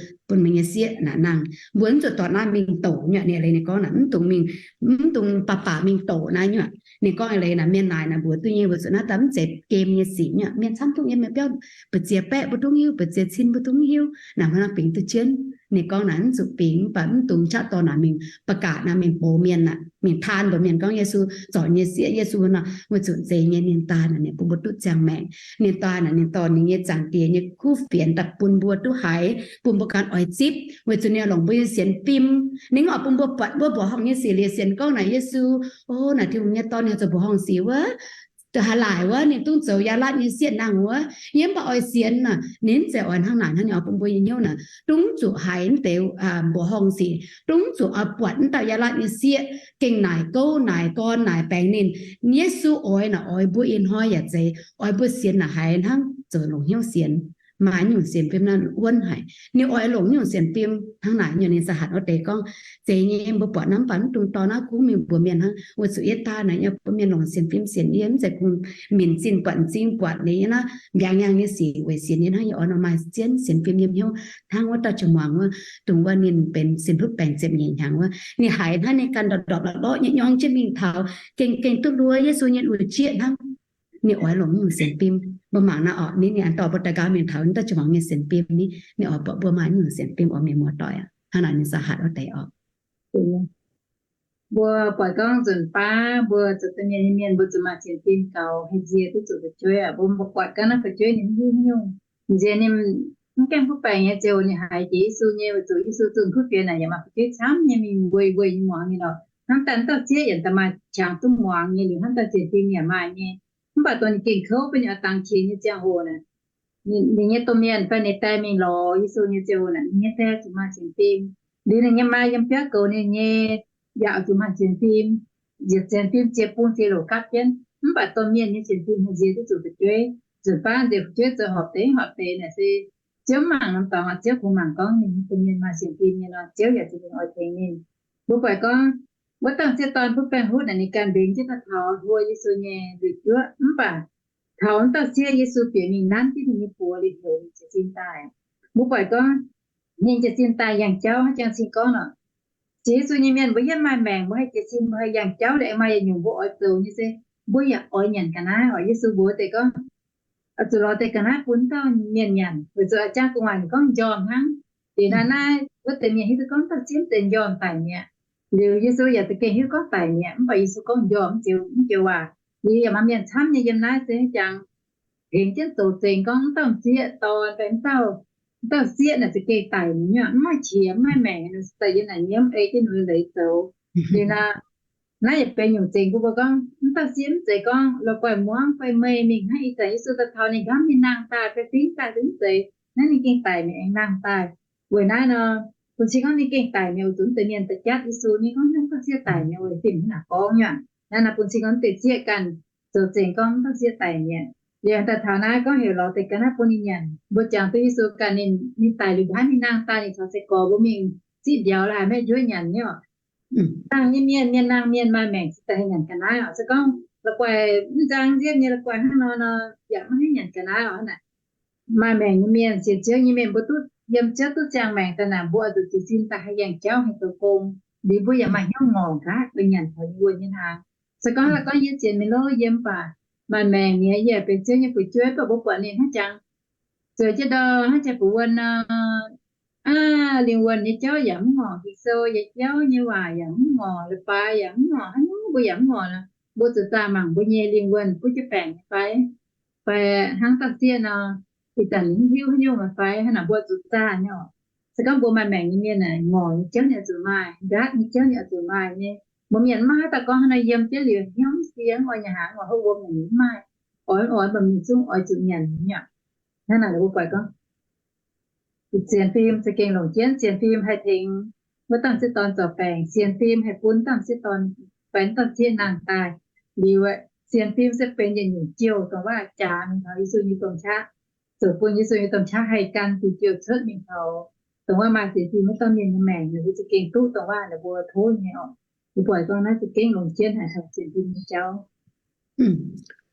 bun meih nyei sieqv naaic nangh. Mbuo mv zuqc dorh naaiv mingh douc nyei. Ninh eix leiz ninh gorngv naaic, mv dungx mingh, mv dungx baac baac mingh douc naaiv nyei. Ninh gorngv eix leiz naaic mienh naaic naaic mbuox duqv nyei, weic zuqc naaiv daaih mv zeiz game nyei sic nyei. Mienh camv duqv yiem mienh biauv, buoz-ziex baeqv mbuo dungx hiuv, buoz-ziex cin mbuo dungx hiuv, naaic hnangv naaiv bingx duqv jienv. Ninh gorngv naaic mv zuqc bingx, mv baac mv dungx qaqv dorh naaic mingh ba'gaac naaic mingh box mienh aqv, mingh taan mbuox mienh gorngv Yesu zorc nyei sieqv, Yesu nor, weic zuqc zeiz nyei ninh daaih naaic ninh bun mbuo duqv ziangh maengc. Ninh daaih naaic ninh dorh ninh nyei Zaangc Diex nyei kuv fienx daaih bun mbuo duqv haiz, bun mbuo ganh oix zipv, weic zuqc ninh longc mbuo nyei sienx fim. Ninh oix bun mbuo buatc mbuo mbuoqc horngh nyei sic liuz sienx gorngv naaic Yesu, o, naaic Tin-Hungh nyei Dorn, ninh zoux mbuoqc horngh sic wuov, haaix laaic wuov, ninh dungv zoux Yaalatv nyei sieqv nangh wuov. Yie mv baac oix sienx naaic, ninh mv zeiz oix hnangv naaic hnangv. Ninh oix bun mbuo nyei hnyouv naaic dungv zuqc haiz mv deix mbuoqc horngh sic, dungv zuqc oix buatc mv dauh Yaalatv nyei sieqv gengh naaic gouv naaic gorn naaic baengx ninh. Yesu oix naaic oix mbuo ih hnoi yaac zeiz oix mbuo sienx naaic haiz hnangv zoux longc hnyouv sienx, maaih nyungc sienx fim naaiv wuonv haic. Ninh oix longc nyungc sienx fim hnangv naaic nyei. Ninh za'hatc wuov deix gorngv, zeiz nyei mbuo buatc naaiv mv baac mv dungx dorh naaiv kungx mingh mbuox mienh hnangv, weic zuqc yie daaih naaic yie bun mienh longc sienx fim sienx yie, mv zeiz kungx minc zinh buatc m'zing buatc liuz yie naaiv mbiaangx yangh nyei sic weic sienx yie hnangv. Yie oix nor maaih zien sienx fim yiem hnyouv hnangv wuov dauh jiu muangx wuov, dongh wuov ninh benx sin hlutv baengc ziepc nyeic hnyangx wuov. Ninh haiz hnangv ninh ganh ndorpc ndorpc lorqc lorqc nyei nyorng jienv mingh taux gengh gengh duqv luov Yesu nyei luoqc jieqv hnangv. ninh oix longc nyungc sienx fim. Mbuo mangc naaiv orqc, ninh, ninh aengx dorh mbuo daaih nqa'haav mingh taux wuov dauh jiex muangx nyei sienx fim ni, ninh oix buatc mbuo maaih nyungc sienx fim oix mienh muoz-doic aqv. Hnangv naaic ninh za'haaix oix deix orqc. Mbuo buatc gorngv nzunc baav mbuo zoux domh mienh nyei mienh, mbuo zuqc maaih sienx fim gaux, haih nzie duqv zuqc fu'jueiv aqv. Mbuo, mbuo buatc gaax naaiv fu'jueiv ninh mv hiuv nyungc, nzie ninh mv gaengh kuv baengc nyei ziouc ninh haiz jiex Yesu nyei, weic zuqc Yesu zunh kuv fienx naaic yaac maaih fu'jueiv camv nyei mingh weic, weic nyei muangx nyei lorqc. Hnamv daaih wuov dauh sieqv yaac da'maaih qangx duqv muangx nyei, liuz hnamv daaih sienx fim yaac maaih nyei. Mv baac dongh ninh gengh kouv bun ninh oix dangx qiex nyei ziangh hoc naaic, ninh nyei domh mienh fai ninh die mingh lorz Yesu nyei ziangh hoc naaic, ninh nyei die zuqc maaih sienx fim. Liuz ninh nyei maa yiem biauv goux ninh nyei, yaac zuqc maaih sienx fim. Njiec sienx fim ziex bung ziex louc gapv jienv, mv baac domh mienh nyei sienx fim haih nzie duqv zuqc fu'jueiv. Nzunc baav nziex fu'jueiv zoux horpc deix horpc deix naaic se Ziouv mv mangc norm dorngx aqv. Ziouv kungx mangc gorngv ninh domh mienh maaih sienx fim nyei nor, Ziouv yaac za'gengh oix tengx ninh. Mbuo buatc gorngv wuov dauh sieqv dorn butv baengh huv naaic, ninh ganh mbenc jienv daaih taux hluo Yesu nyei nduqc juoqv, mv baac taux wuov dauh sieqv Yesu bieqc mingh nanv jienv ninh nyei buoz liuz heuc ninh jiez sin daaih. Mbuo buatc gorngv ninh jiez sin daaih yangh jauv hnangv jangx cing gorngv nor, jiex Yesu nyei mienh mbuo yiem maaih maengc, mbuo haih jiez sin, mbuo haih yangh jauv liuz aengx maaih yietc nyungc mbuo oix zoux nyei se mbuo yaac oix nyanc ga'naaiv oc. Yesu mbuox deix gorngv, oix zuqc lorz deix ga'naaiv bun dauh mienh nyanc, weic zuqc a'jang gu'nguaaic ninh gorngv njormh hnangv. Liuz naaiv naaiv wuov deix mienh hiuv duqv gorngv dauh sieqv mv zeiz njormh daic mi'aqv. Liuz Yesu yaac za'gengh hiuv gorngv daic mi'aqv, mv baac Yesu gorngv njormh mv joux, mv joux waac. Liuz yaac maaih mienh camv nyei yiem naaiv se hnangv jangx tengx jienv zoux zengx gorngv mv dauh sieqv dorn fai mv dauh, mv dauh sieqv naaic za'gengh daic mi'aqv, mv maaih qiex mv maaih maengc, daaih yiem naaic nyiemv ei jienv ninh leiz zoux. Liuz naaiv, naaiv yaac benx nyungc zengx bun mbuo gorngv mv dauh sieqv mv zeiz gorngv la'guaih muangv fai meih mingh hnangv ih zanc Yesu daaih taux ninh nqamv ninh nangh daaih fai fingx daaih mv zeiz. Naaiv ninh gengh daic mi'aqv, aengx nangh daaih. Weic naaiv nor, bun cing gorngv ninh gengh daic mi'aqv, weic zuqc mv deix mienh da'jatv Yesu nyei gorngv mv dauh sieqv daic mi'aqv, weic fim hnangv naaic gorngv nyei. Naaiv naaiv bun cing gorngv mv deix sieqv ganh zoux zengx gorngv mv dauh sieqv daic mi'aqv. Liuz daaih taux naaiv gorngv heuc lorz deix ga'naaiv bun ninh nyanc. Mbuo jangx duqv Yesu ganh ninh, ninh daic liuz mbuo hnangv ninh nangh daaih, ninh caux se gorx mbuo mingh ziqv mbiauz la'haiz maiv njuov nyanc nyei oc. Nangh nyei mienh, mienh nangh mienh maaih maengc cingx daaih haih nyanc ga'naaiv oc. Se gorngv la'guaih mv nzang nziepv nyei la'guaih hnangv nor nor, yaac maiv haih nyanc ga'naaiv oc. Hnangv naaic maaih maengc nyei mienh, sienx Ziouv nyei mienh, mbuo duqv yiem Ziouv duqv ziangh maengc daaih naaic, mbuo oix zuqc jiez sin daaih haih yangh jauv haih zoux gong. Liuz mbuo yaac maaih hnyouv ngorc nqa'haav daaih nyanc taux nyei wuonh nyei hnaangx. Se gorngv la'guaih yie sienx mienh lov yiem baac maaih maengc nyei, yie benx Ziouv nyei fu'jueiv, mv baac mbuo buatc ninh hnangv jangx zueiz jienv ndau hnangv jangx buoz wuonh nor, aav, lingh wuonh nyei jauv yaac mv ngorc, Ging-Sou nyei jauv nyei waac yaac mv ngorc, leiz-baaix yaac mv ngorc, haaix nyungc mbuo yaac mv ngorc nor, mbuo zuqc zaah mangc mbuo nyei lingh wuonh butv jienv baengc nyei fai? Fai hnangv dauh sieqv nor, ih zanc ninh mv hiuv haaix nyungc fai fai, hnangv naaic mbuo zuqc zaah nyei oc. Se gorngv mbuo maaih maengc nyei mienh naaic, ngorc nyei jauv ninh oix zuqc maaih, nqaatv nyei jauv ninh oix zuqc maaih nyei. Mbuo mienh mv maaih haaix dauh gorngv hnangv nor yiem jienv liuz hnyouv mv sie, mv oix nyanc hnaangx, mv oix hopv wuom, ninh mv maaih. Oix, oix mba'mingh zungv oix zuqc nyanc nyei aqv. Hnangv naaic mbuo buatc gorngv sienx fim za'gengh longc jienv. Sienx fim haih tengx wuov dauh sieqv dorn zorc baengc. Sienx fim haih bun dauh sieqv dorn fai dauh sieqv nangh daaih. Liuz, sienx fim se benx yietc nyungc jouh dongh waac jaax mingh taux Yesu nyei domh qaqv, zoux bun Yesu nyei domh qaqv haih gan diuh jouh cuotv mingh taux dongh waac maaih sienx fim wuov dauh mienh nyei maengc, ninh mbuo za'gengh duqv dongh waac ninh mbuo tov nyei oc. Mbuo buatc gorngv naaiv za'gengh longc jienv haic taux sienx fim nyei jauv.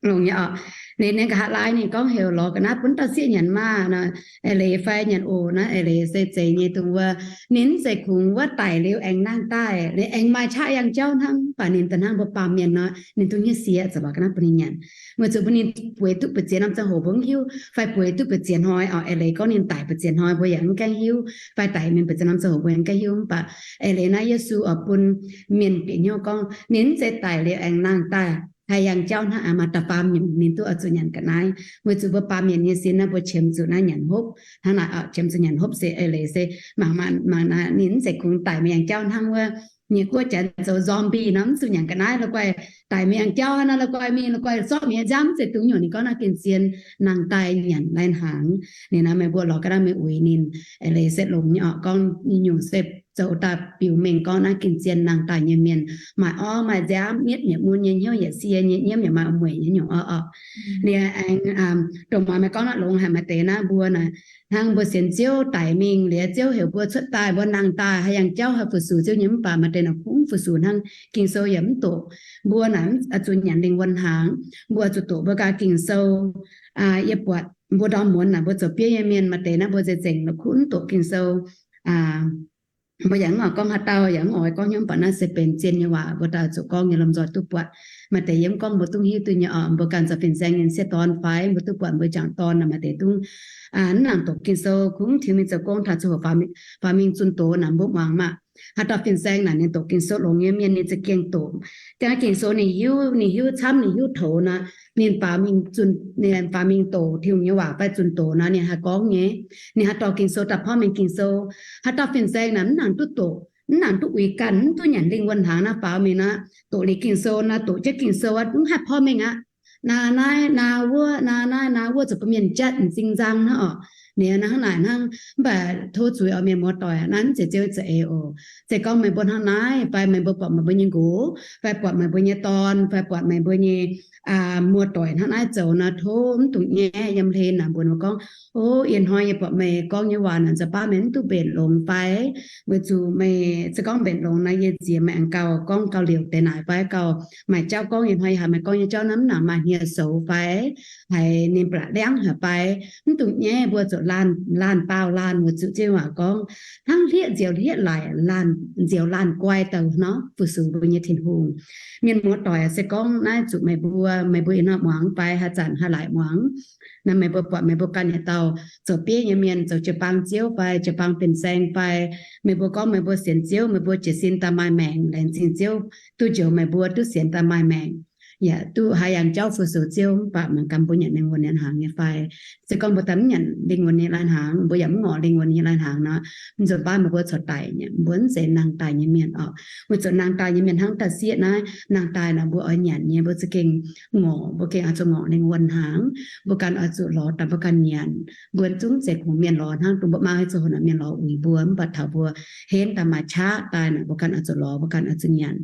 Longc nyei oc. Ninh, ninh nqa'haav laai ninh gorngv heuc lorz ga'naaiv bun dauh sieqv nyanc maah nor, eix leiz fai nyanc oc naaiv, eix leiz se zeiz nyei dongh wuov, ninh mv zeiz kungx wuov daic liuz aengx nangh daaih, liuz aengx maaih qaqv yangh jauv hnangv. Mv baac ninh da'hnangv mbuo baamh mienh nor, ninh duqv hnyouv sie ziouc lorz ga'naaiv bun ninh nyanc. Weic zuqc bun ninh bueix duqv buoz-ziex norm ziangh hoc mbuo mv hiuv, fai bueix duqv buoz-ziex hnoi oc. Eix leiz gorngv ninh daic buoz-ziex hnoi mbuo yaac mv gaengh hiuv, fai daic mingh buoz-ziex norm ziangh hoc mbuo yaac mv gaengh hiuv. Mv baac eix leiz naaiv Yesu oix bun mienh bieqc hnyouv gorngv ninh mv zeiz daic liuz aengx nangh daaih, haih yangh jauv hnangv, aengx maaih da'faam nyungc ninh duqv oix zuqc nyanc ga'naaiv. Weic zuqc mbuo baamh mienh nyei sin naaiv mbuo qiemx zuqc naaiv nyanc hopv. Hnangv naaic oc, qiemx zuqc nyanc hopv se eix leiz se mangc, mangc, mangc naaic ninh mv zeiz kungx daic mingh yangh jauv hnangv wuov nyei guoqv janx zoux zombie nor, mv zuqc nyanc ga'naaiv. La'guaih daic mingh yangh jauv hnangv nor, la'guaih mingh la'guaih zorqv mi'aqv nziaamv, mv zeiz dongh nyungc ninh gorngv naaiv gengh zien nangh daaih nyanc lai hnaangx. Ninh naaiv meih mbuo lorz ga'naaiv meih uix ninh, eix leiz se longx nyei oc. Gorngv nyungc-nyungc se zoux daaih biux mengh gorngv naaiv gengh zien nangh daaih nyei mienh, maaih orv maaih nziaamv, mietv mietc mun nyei, hnyouv yietc sie nyei, nyiemv yaac maaih mueic nyei nyungc oc oc. Liuz aengx dongh muangx meih gorngv naaiv longx haic. Maaih deix naaiv mbuo naaic, hnangv mbuo sienx Ziouv daic mingh liuz, Ziouv heuc mbuo cuotv daaih, mbuo nangh daaih haih yangh jauv, haih fu-sux Ziouv nyei, mv baac maaih deix naaic kungx fu-sux hnangv, Ging-Sou yaac mv doqc. Mbuo naaic zuqc nyanc lingh wuonh hnaangx, mbuo zuqc doqc mbuo ganh Ging-Sou. Yie buatc mbuo ndorm muonz naaic mbuo zoux bieiv nyei mienh maaih deix naaiv mbuo zengc-zengc la'kuqv mv doqc Ging-Sou. Mbuo yaac mv oix gorngv haaix dauh, yaac mv oix gorngv hnyouv, mv baac naaiv se benx zien nyei waac, mbuo daaih zuqc gorngv nyei lomh nzoih duqv buatc. Maaih deix yiem gorngv mbuo zungv hiuv duqv nyei oc, mbuo ganh zoux fin-saeng nyei sieqv dorn fai mbuo duqv buatc mbuo jangc dorn naaic, maaih deix zungv mv nangc doqc Ging-Sou, kungx tiux mingh zoux gong taux ziangh hoc faaux mingh zunh doz naaic mbuo muangx maah. Haaix dauh fin-saeng naaic ninh doqc Ging-Sou longx nyei mienh ninh za'gengh doqc. Dangh Ging-Sou ninh hiuv, ninh hiuv camv, ninh hiuv toux nor, ninh faaux mingh zunh, ninh faaux mingh doqc Tin-Hungh nyei waac fai zunh doz nor ninh haih gorngv nyei. Ninh haaix dorh Ging-Sou daaih porv mengh Ging-Sou. Haaix dauh fin-saeng naaic mv nangc duqv doqc, mv nangc duqv uix ganh, mv duqv nyanc lingh wuonh hnaangx naaiv faaux mingh naaic, doqc liuz Ging-Sou naaiv, doqc jienv Ging-Sou wuov mv haih porv mengh aqv. Naaiv naaiv naaiv wuov, naaiv naaiv naaiv wuov zuqc bun mienh jatv m'zing nzang hnangv oc. Ninh hnangv naaic hnangv. Mv baac tov zuiz oix mienh muoz-doic, naaiv mv zeiz Ziouv za'eix oc. Se gorngv meih mbuo hnangv naaiv fai meih mbuo buatc meih mbuo nyei nqox fai buatc meih mbuo nyei dorn fai buatc meih mbuo nyei muoz-doic hnangv naaiv zoux nor, tov mv dungx nyaiv yiem hlen naaic mbuox ninh mbuo gorngv, O, ih hnoi yie buatc meih gorngv nyei waac naaic nza'baav meih mv duqv mbenc longx fai? Weic zuqc meih se gorngv mbenc longx naaic yie nziex meih aengx gauh gorngv gauh liouc deix naaic fai gauh maaih jauv gorngv. Ih hnoi yie haiz meih gorngv nyei jauv naaiv mv nangc maaih hniev-soux fai haiz ninh blatc liangv haic fai? Mv dungx nyaiv, mbuo zuqc laanh, laanh baaux laanh weic zuqc Ziouv nyei waac gorngv, Hnangv hlieqv nzioux hlieqv laic, laanh nzioux laanh guai douc nor, fu-sux mbuo nyei Tin-Hungh. Mienh muoz-doic, se gorngv naaiv zuqc meih mbuo, meih mbuo ih hnoi muangx fai haaix zanc haih laaic muangx, naaiv meih mbuo buatc meih mbuo ganh yietc dauh zoux bieiv nyei mienh, zoux jiu-baang ziouv fai jiu-baang fin-saeng fai meih mbuo gorngv meih mbuo sienx Ziouv, meih mbuo jiez sin daaih maaih maengc, laengz zingh Ziouv duqv njoux meih mbuo duqv sienx daaih maaih maengc, yaac duqv haih yangh jauv fu-sux Ziouv. Mv baac mangc gaax mbuo nyanc lingh wuonh nyei hnaangx nyei fai? Se gorngv mbuo daaih mv nyanc lingh wuonh nyei lai-hnaangx, mbuo yaac mv ngorc lingh wuonh nyei lai-hnaangx nor, mv nzunc baav meih mbuo corc daic nyei, mbuo mv zeiz nangh daaih nyei mienh oc. Weic zuqc nangh daaih nyei mienh hnangv da'sieqv naaiv, nangh daaih naaic mbuo oix nyanc nyei, mbuo za'gengh ngorc, mbuo gengh oix zuqc ngorc lingh wuonh hnaangx. Mbuo ganh oix zuqc lorz daaih mbuo ganh nyanc. Mbuo zungv zeiz kungx mienh lorz hnangv, dongh mbuo maa zuqc naaic mienh lorz uix mbuo, mv baac taux mbuo henv daaih maaih qaqv daaih naaic, mbuo ganh oix zuqc lorz, mbuo ganh oix zuqc nyanc.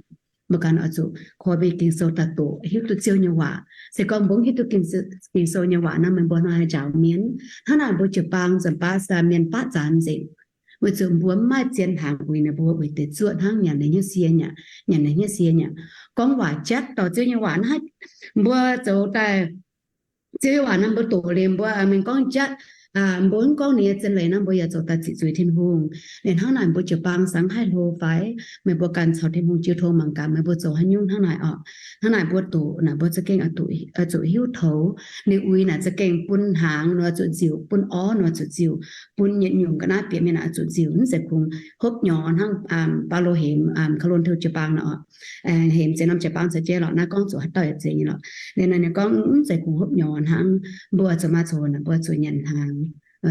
Mbuo ganh oix zuqc koi mbuo nyei Ging-Sou daaih doqc, hiuv duqv Ziouv nyei waac. Se gorngv mbuo mv hiuv duqv Ging-Sou nyei waac nor, meih mbuo hnoi haih njaaux mienh? Hnangv naaic mbuo jiu-baang nzunc baav se mienh baqv zaanx nzengc, weic zuqc mbuo mv maaih zien hnaangx uix ninh mbuo, uix deix zuoqv hnangv nyanc naaiv hnyouv sie nyei, nyanc naaiv hnyouv sie nyei. Gorngv waac jatv dorh Ziouv nyei waac naaiv, mbuo zoux daaih Ziouv nyei waac naaiv mbuo doqc liuz mbuo mingh gorngv jatv, mbuo mv gorngv ninh nyei zien leiz naaiv, mbuo yaac zoux daaih ziqc zuiz Tin-Hungh. Liuz hnangv naaic mbuo jiu-baang se haih hlo fai? Meih mbuo ganh caux Tin-Hungh jiu tong mangc gaax meih mbuo zoux haaix nyungc hnangv naaic oc. Hnangv naaic mbuo doqc naaic mbuo za'gengh oix zuqc hiuv toux. Ninh uix naaic za'gengh bun hnaangx nor zuqc nziuc, bun orv nor zuqc nziuc, bun yietc nyungc ga'naaiv bieqc mienh naaic zuqc nziuc, mv zeiz kungx hopv nyorx hnangv Baulo hemx Ko^lin^to jiu-baang nor. Hemx ziex norm jiu-baang caux jienv lorqc, naaiv gorngv zuqc haaix dauh yaac zeiz nyei lorqc. Liuz naaic ninh gorngv mv zeiz kungx hopv nyorx hnangv, mbuo zuqc maaih coc naaic mbuo zuqc nyanc hnaangx,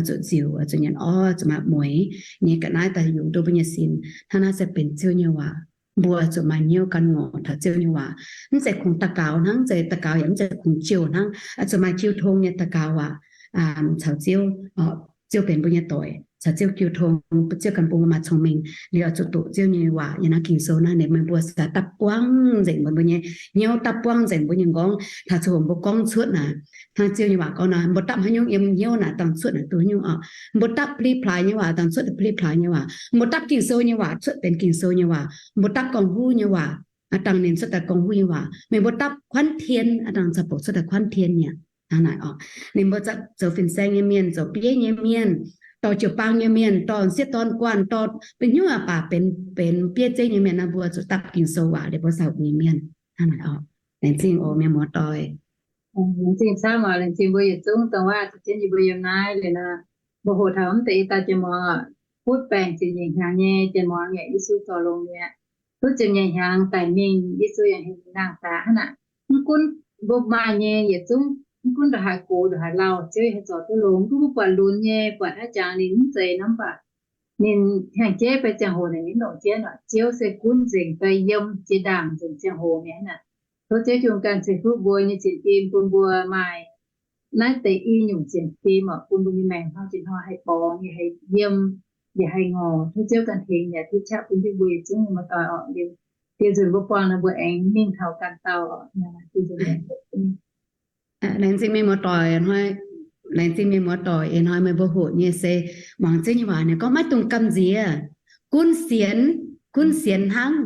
zuqc nziuc, zuqc nyanc orv, zuqc maaih mueiz nyei ga'naaiv daaih yungz duqv mbuo nyei sin. Hnangv naaiv se benx Ziouv nyei waac. Mbuo zuqc maaih hnyouv gan ngorc taux Ziouv nyei waac. Mv zeiz kungx daux gaux hnangv, mv zeiz daux gaux yaac mv zeiz kungx jouh hnangv, zuqc maaih jiu tong nyei daux gaux waac caux Ziouv. Ziouv benx mbuo nyei doic, caux Ziouv jiu tong, Ziouv gan bun mbuo maaih cong-mengh liuz oix zuqc doqc Ziouv nyei waac. Yiem naaiv Ging-Sou naaiv ninh meih mbuo se dapv buangv nzengc mbuo nyei hnyouv, dapv buangv nzengc mbuo nyei nqorngv. Taux ziangh hoc mbuo gorngv cuotv naaic, hnangv Ziouv nyei waac gorngv nor, mbuo dapv haaix nyungc yiem hnyouv naaic dangh cuotv naaic duqv haaix nyungc oc. Mbuo dapv pli-plaaix nyei waac dangh cuotv deix pli-plaaix nyei waac. Mbuo dapv Ging-Sou nyei waac cuotv benx Ging-Sou nyei waac. Mbuo dapv gorngv-huv nyei waac dangh ninh cuotv daaih gorngv-huv nyei waac. Meih mbuo dapv kuanv tien dangh caux bouc cuotv daaih kuanv tien nyei. Hnangv naaic oc. Ninh mbuo zoux fin-saeng nyei mienh, zoux bieiv nyei mienh, dorh jiu-baang nyei mienh, dorh sieqv dorn guanh, dorh benx hnyouv aqv baac benx, benx bieiv zeiv nyei mienh naaiv, mbuo zuqc dapv Ging-Sou waac liuz mbuo caux uix mienh. Hnangv naaic oc. Laengz zingh oc mienh muoz-doic. Laengz zingh camv oc. Laengz zingh mbuo yietc zungv dongh wuov zuqc jienv yie mbuo yiem naaiv liuz nor, mbuo hoqc taux mv deix i dauh jien-muangz oc, butv baengc ziepc nyeic hnyangx nyei jien-muangz yaac Yesu zorc longx mi'aqv. Duqv ziepc nyeic hnyangx daic mingh, Yesu yaac hingh nangh daaih hnangv naaic. Mv gunv mbuo maaih nyei yietc zungv, mv gunv ndongc haaix gox ndongc haaix lauh, Ziouv yaac haih zorc duqv longx. Mv gunv mbuo buatc lunx nyei, buatc haaix jangx ninh mv zeiz nor, mv baac ninh hengx jeiv fai ziangh hoc naaic ninh mv longc jienv oc. Ziouv se gunv nzengc fai yiem jiex ndaangc nzengc ziangh hoc mi'aqv hnangv naaic. Tov Ziouv Tin-Hungh ganh ceix fuqv mbuo nyei sienx fim bun mbuo maaih naaiv deix i nyungc sienx fim oc, bun mbuo nyei maengc hnoi jiex hnoi haih borngz, yaac haih yiem, yaac haih ngorc. Tov Ziouv ganh tengx yaac duqv qaqv bun jienv mbuo yietc zungv nyei muoz-doic oc. Liuz dieh nzunc mbuo buangh nor mbuo aengx mingh taux ganh dauh oc. Laengz zingh mienh muoz-doic hnoi, laengz zingh mienh muoz-doic ih hnoi meih mbuo hoqc nyei se muangx Ziouv nyei waac naaic gorngv maiv dungx gamh nziex, gunv sienx, gunv sienx hnangv.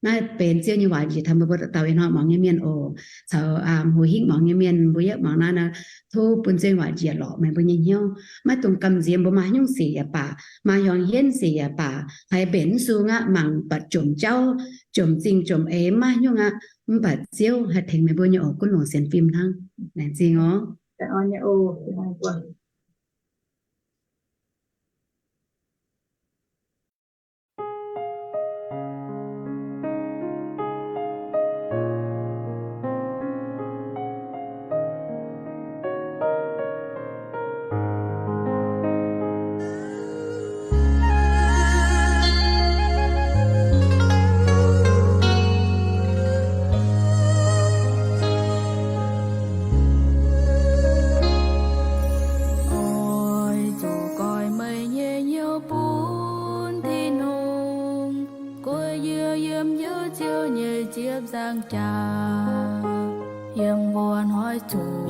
Naaiv benx Ziouv nyei waac njiec taux meih mbuo dauh dauh ih hnoi muangx nyei mienh oc. Caux hu hingv muangx nyei mienh, mbuo yietv muangx naaiv nor, tov bun Ziouv nyei waac njiec lorqc meih mbuo nyei hnyouv. Maiv dungx gamh nziex mbuo maaih haaix nyungc sic yaac baac, maaih hiuang hienv sic yaac baac, haiz mbenc mv sung aqv, mangc buatc jomc jauv, jomc zingh jomc eix, maiv haaix nyungc aqv. Mv baac Ziouv haih tengx meih mbuo nyei oc, gunv longc sienx fim hnangv. Laengz zingh oc. Oix zuqc goix meih nyei hnyouv bun Tin-Hungh, guei yie yiem Ziouv nyei ziepc nzaangc jaax, yiem wuov hnoi zuqc,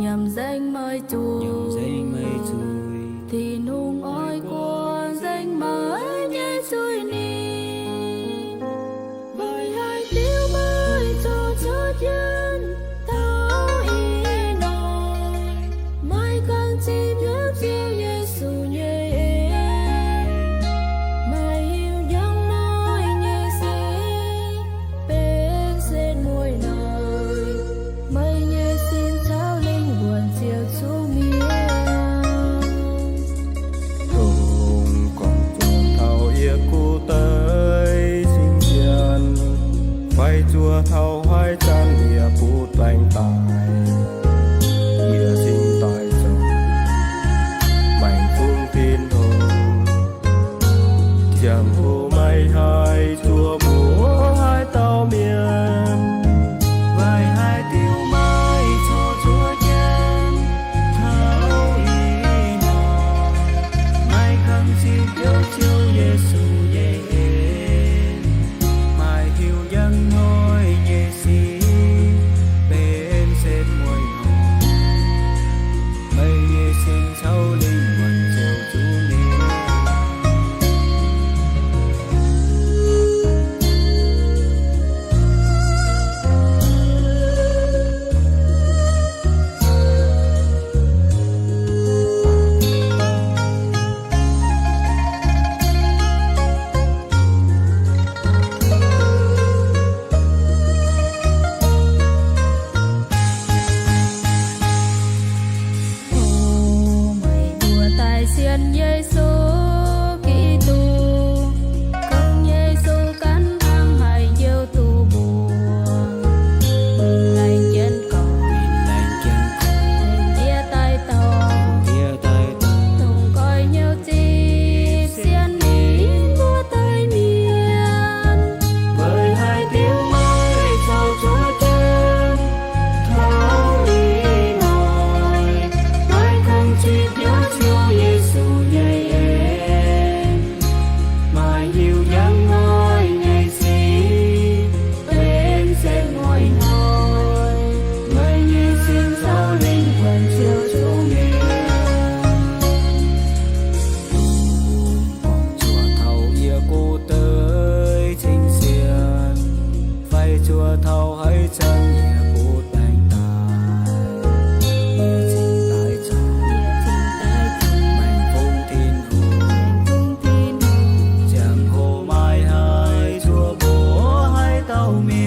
yiem nzengc meih zuiz. Tin-Hungh oix guangc nzengc meih nyei zuiz-nipc. Meih haih diuv meih zoux cuotv jienv taux ih hnoi, meih ganh zipv hnyouv Ziouv Yesu nyei en. Meih hiuv njang hnoi nyei sin benx setv mueiz hnoi. Meih nyei sin caux lingh wuonh ziouc zuqc mienh. Dongh gorngv zuoqc taux yie gu deix cing-sienx, fai zuoqc taux haaix zanc yie butv baengc daaih, yie cingx daaih zoux maengx fungx Tin-Hungh. Ziangh hoc meih haih zuoqc mbuox haaix dauh mienh, meih haih diuv meih zoux cuotv jienv taux ih hnoi, meih ganh zipv hnyouv Ziouv Yesu nyei en. Meih hiuv njang hnoi nyei sin benx setv mueiz hnoi. Meih nyei sin caux lingh wuonh ziouc zuqc mienh. O meih mbuo daaih sienx Yesu Giduc, kangv Yesu ganh hnangv haaix youh duqv mbuo, laengz jienv gorx, laengz jienv gorx, diex daaih dorh, diex daaih dorh, dongh goix hnyouv zipv sienx ninh mbuo daaih mienh. Meih haih diuv meih zoux cuotv jienv taux ih hnoi, meih ganh zipv hnyouv Ziouv Yesu nyei en. Meih hiuv njang hnoi nyei sin benx setv mueiz hnoi. Meih nyei sin caux lingh wuonh ziouc zuqc mienh. Dongh gorngv zuoqc taux yie gu deix cing-sienx, fai zuoqc taux haaix zanc yie butv baengc daaih, yie cingx daaih zoux maengx fungx Tin-Hungh. Ziangh hoc meih haih zuoqc mbuox haaix dauh mienh,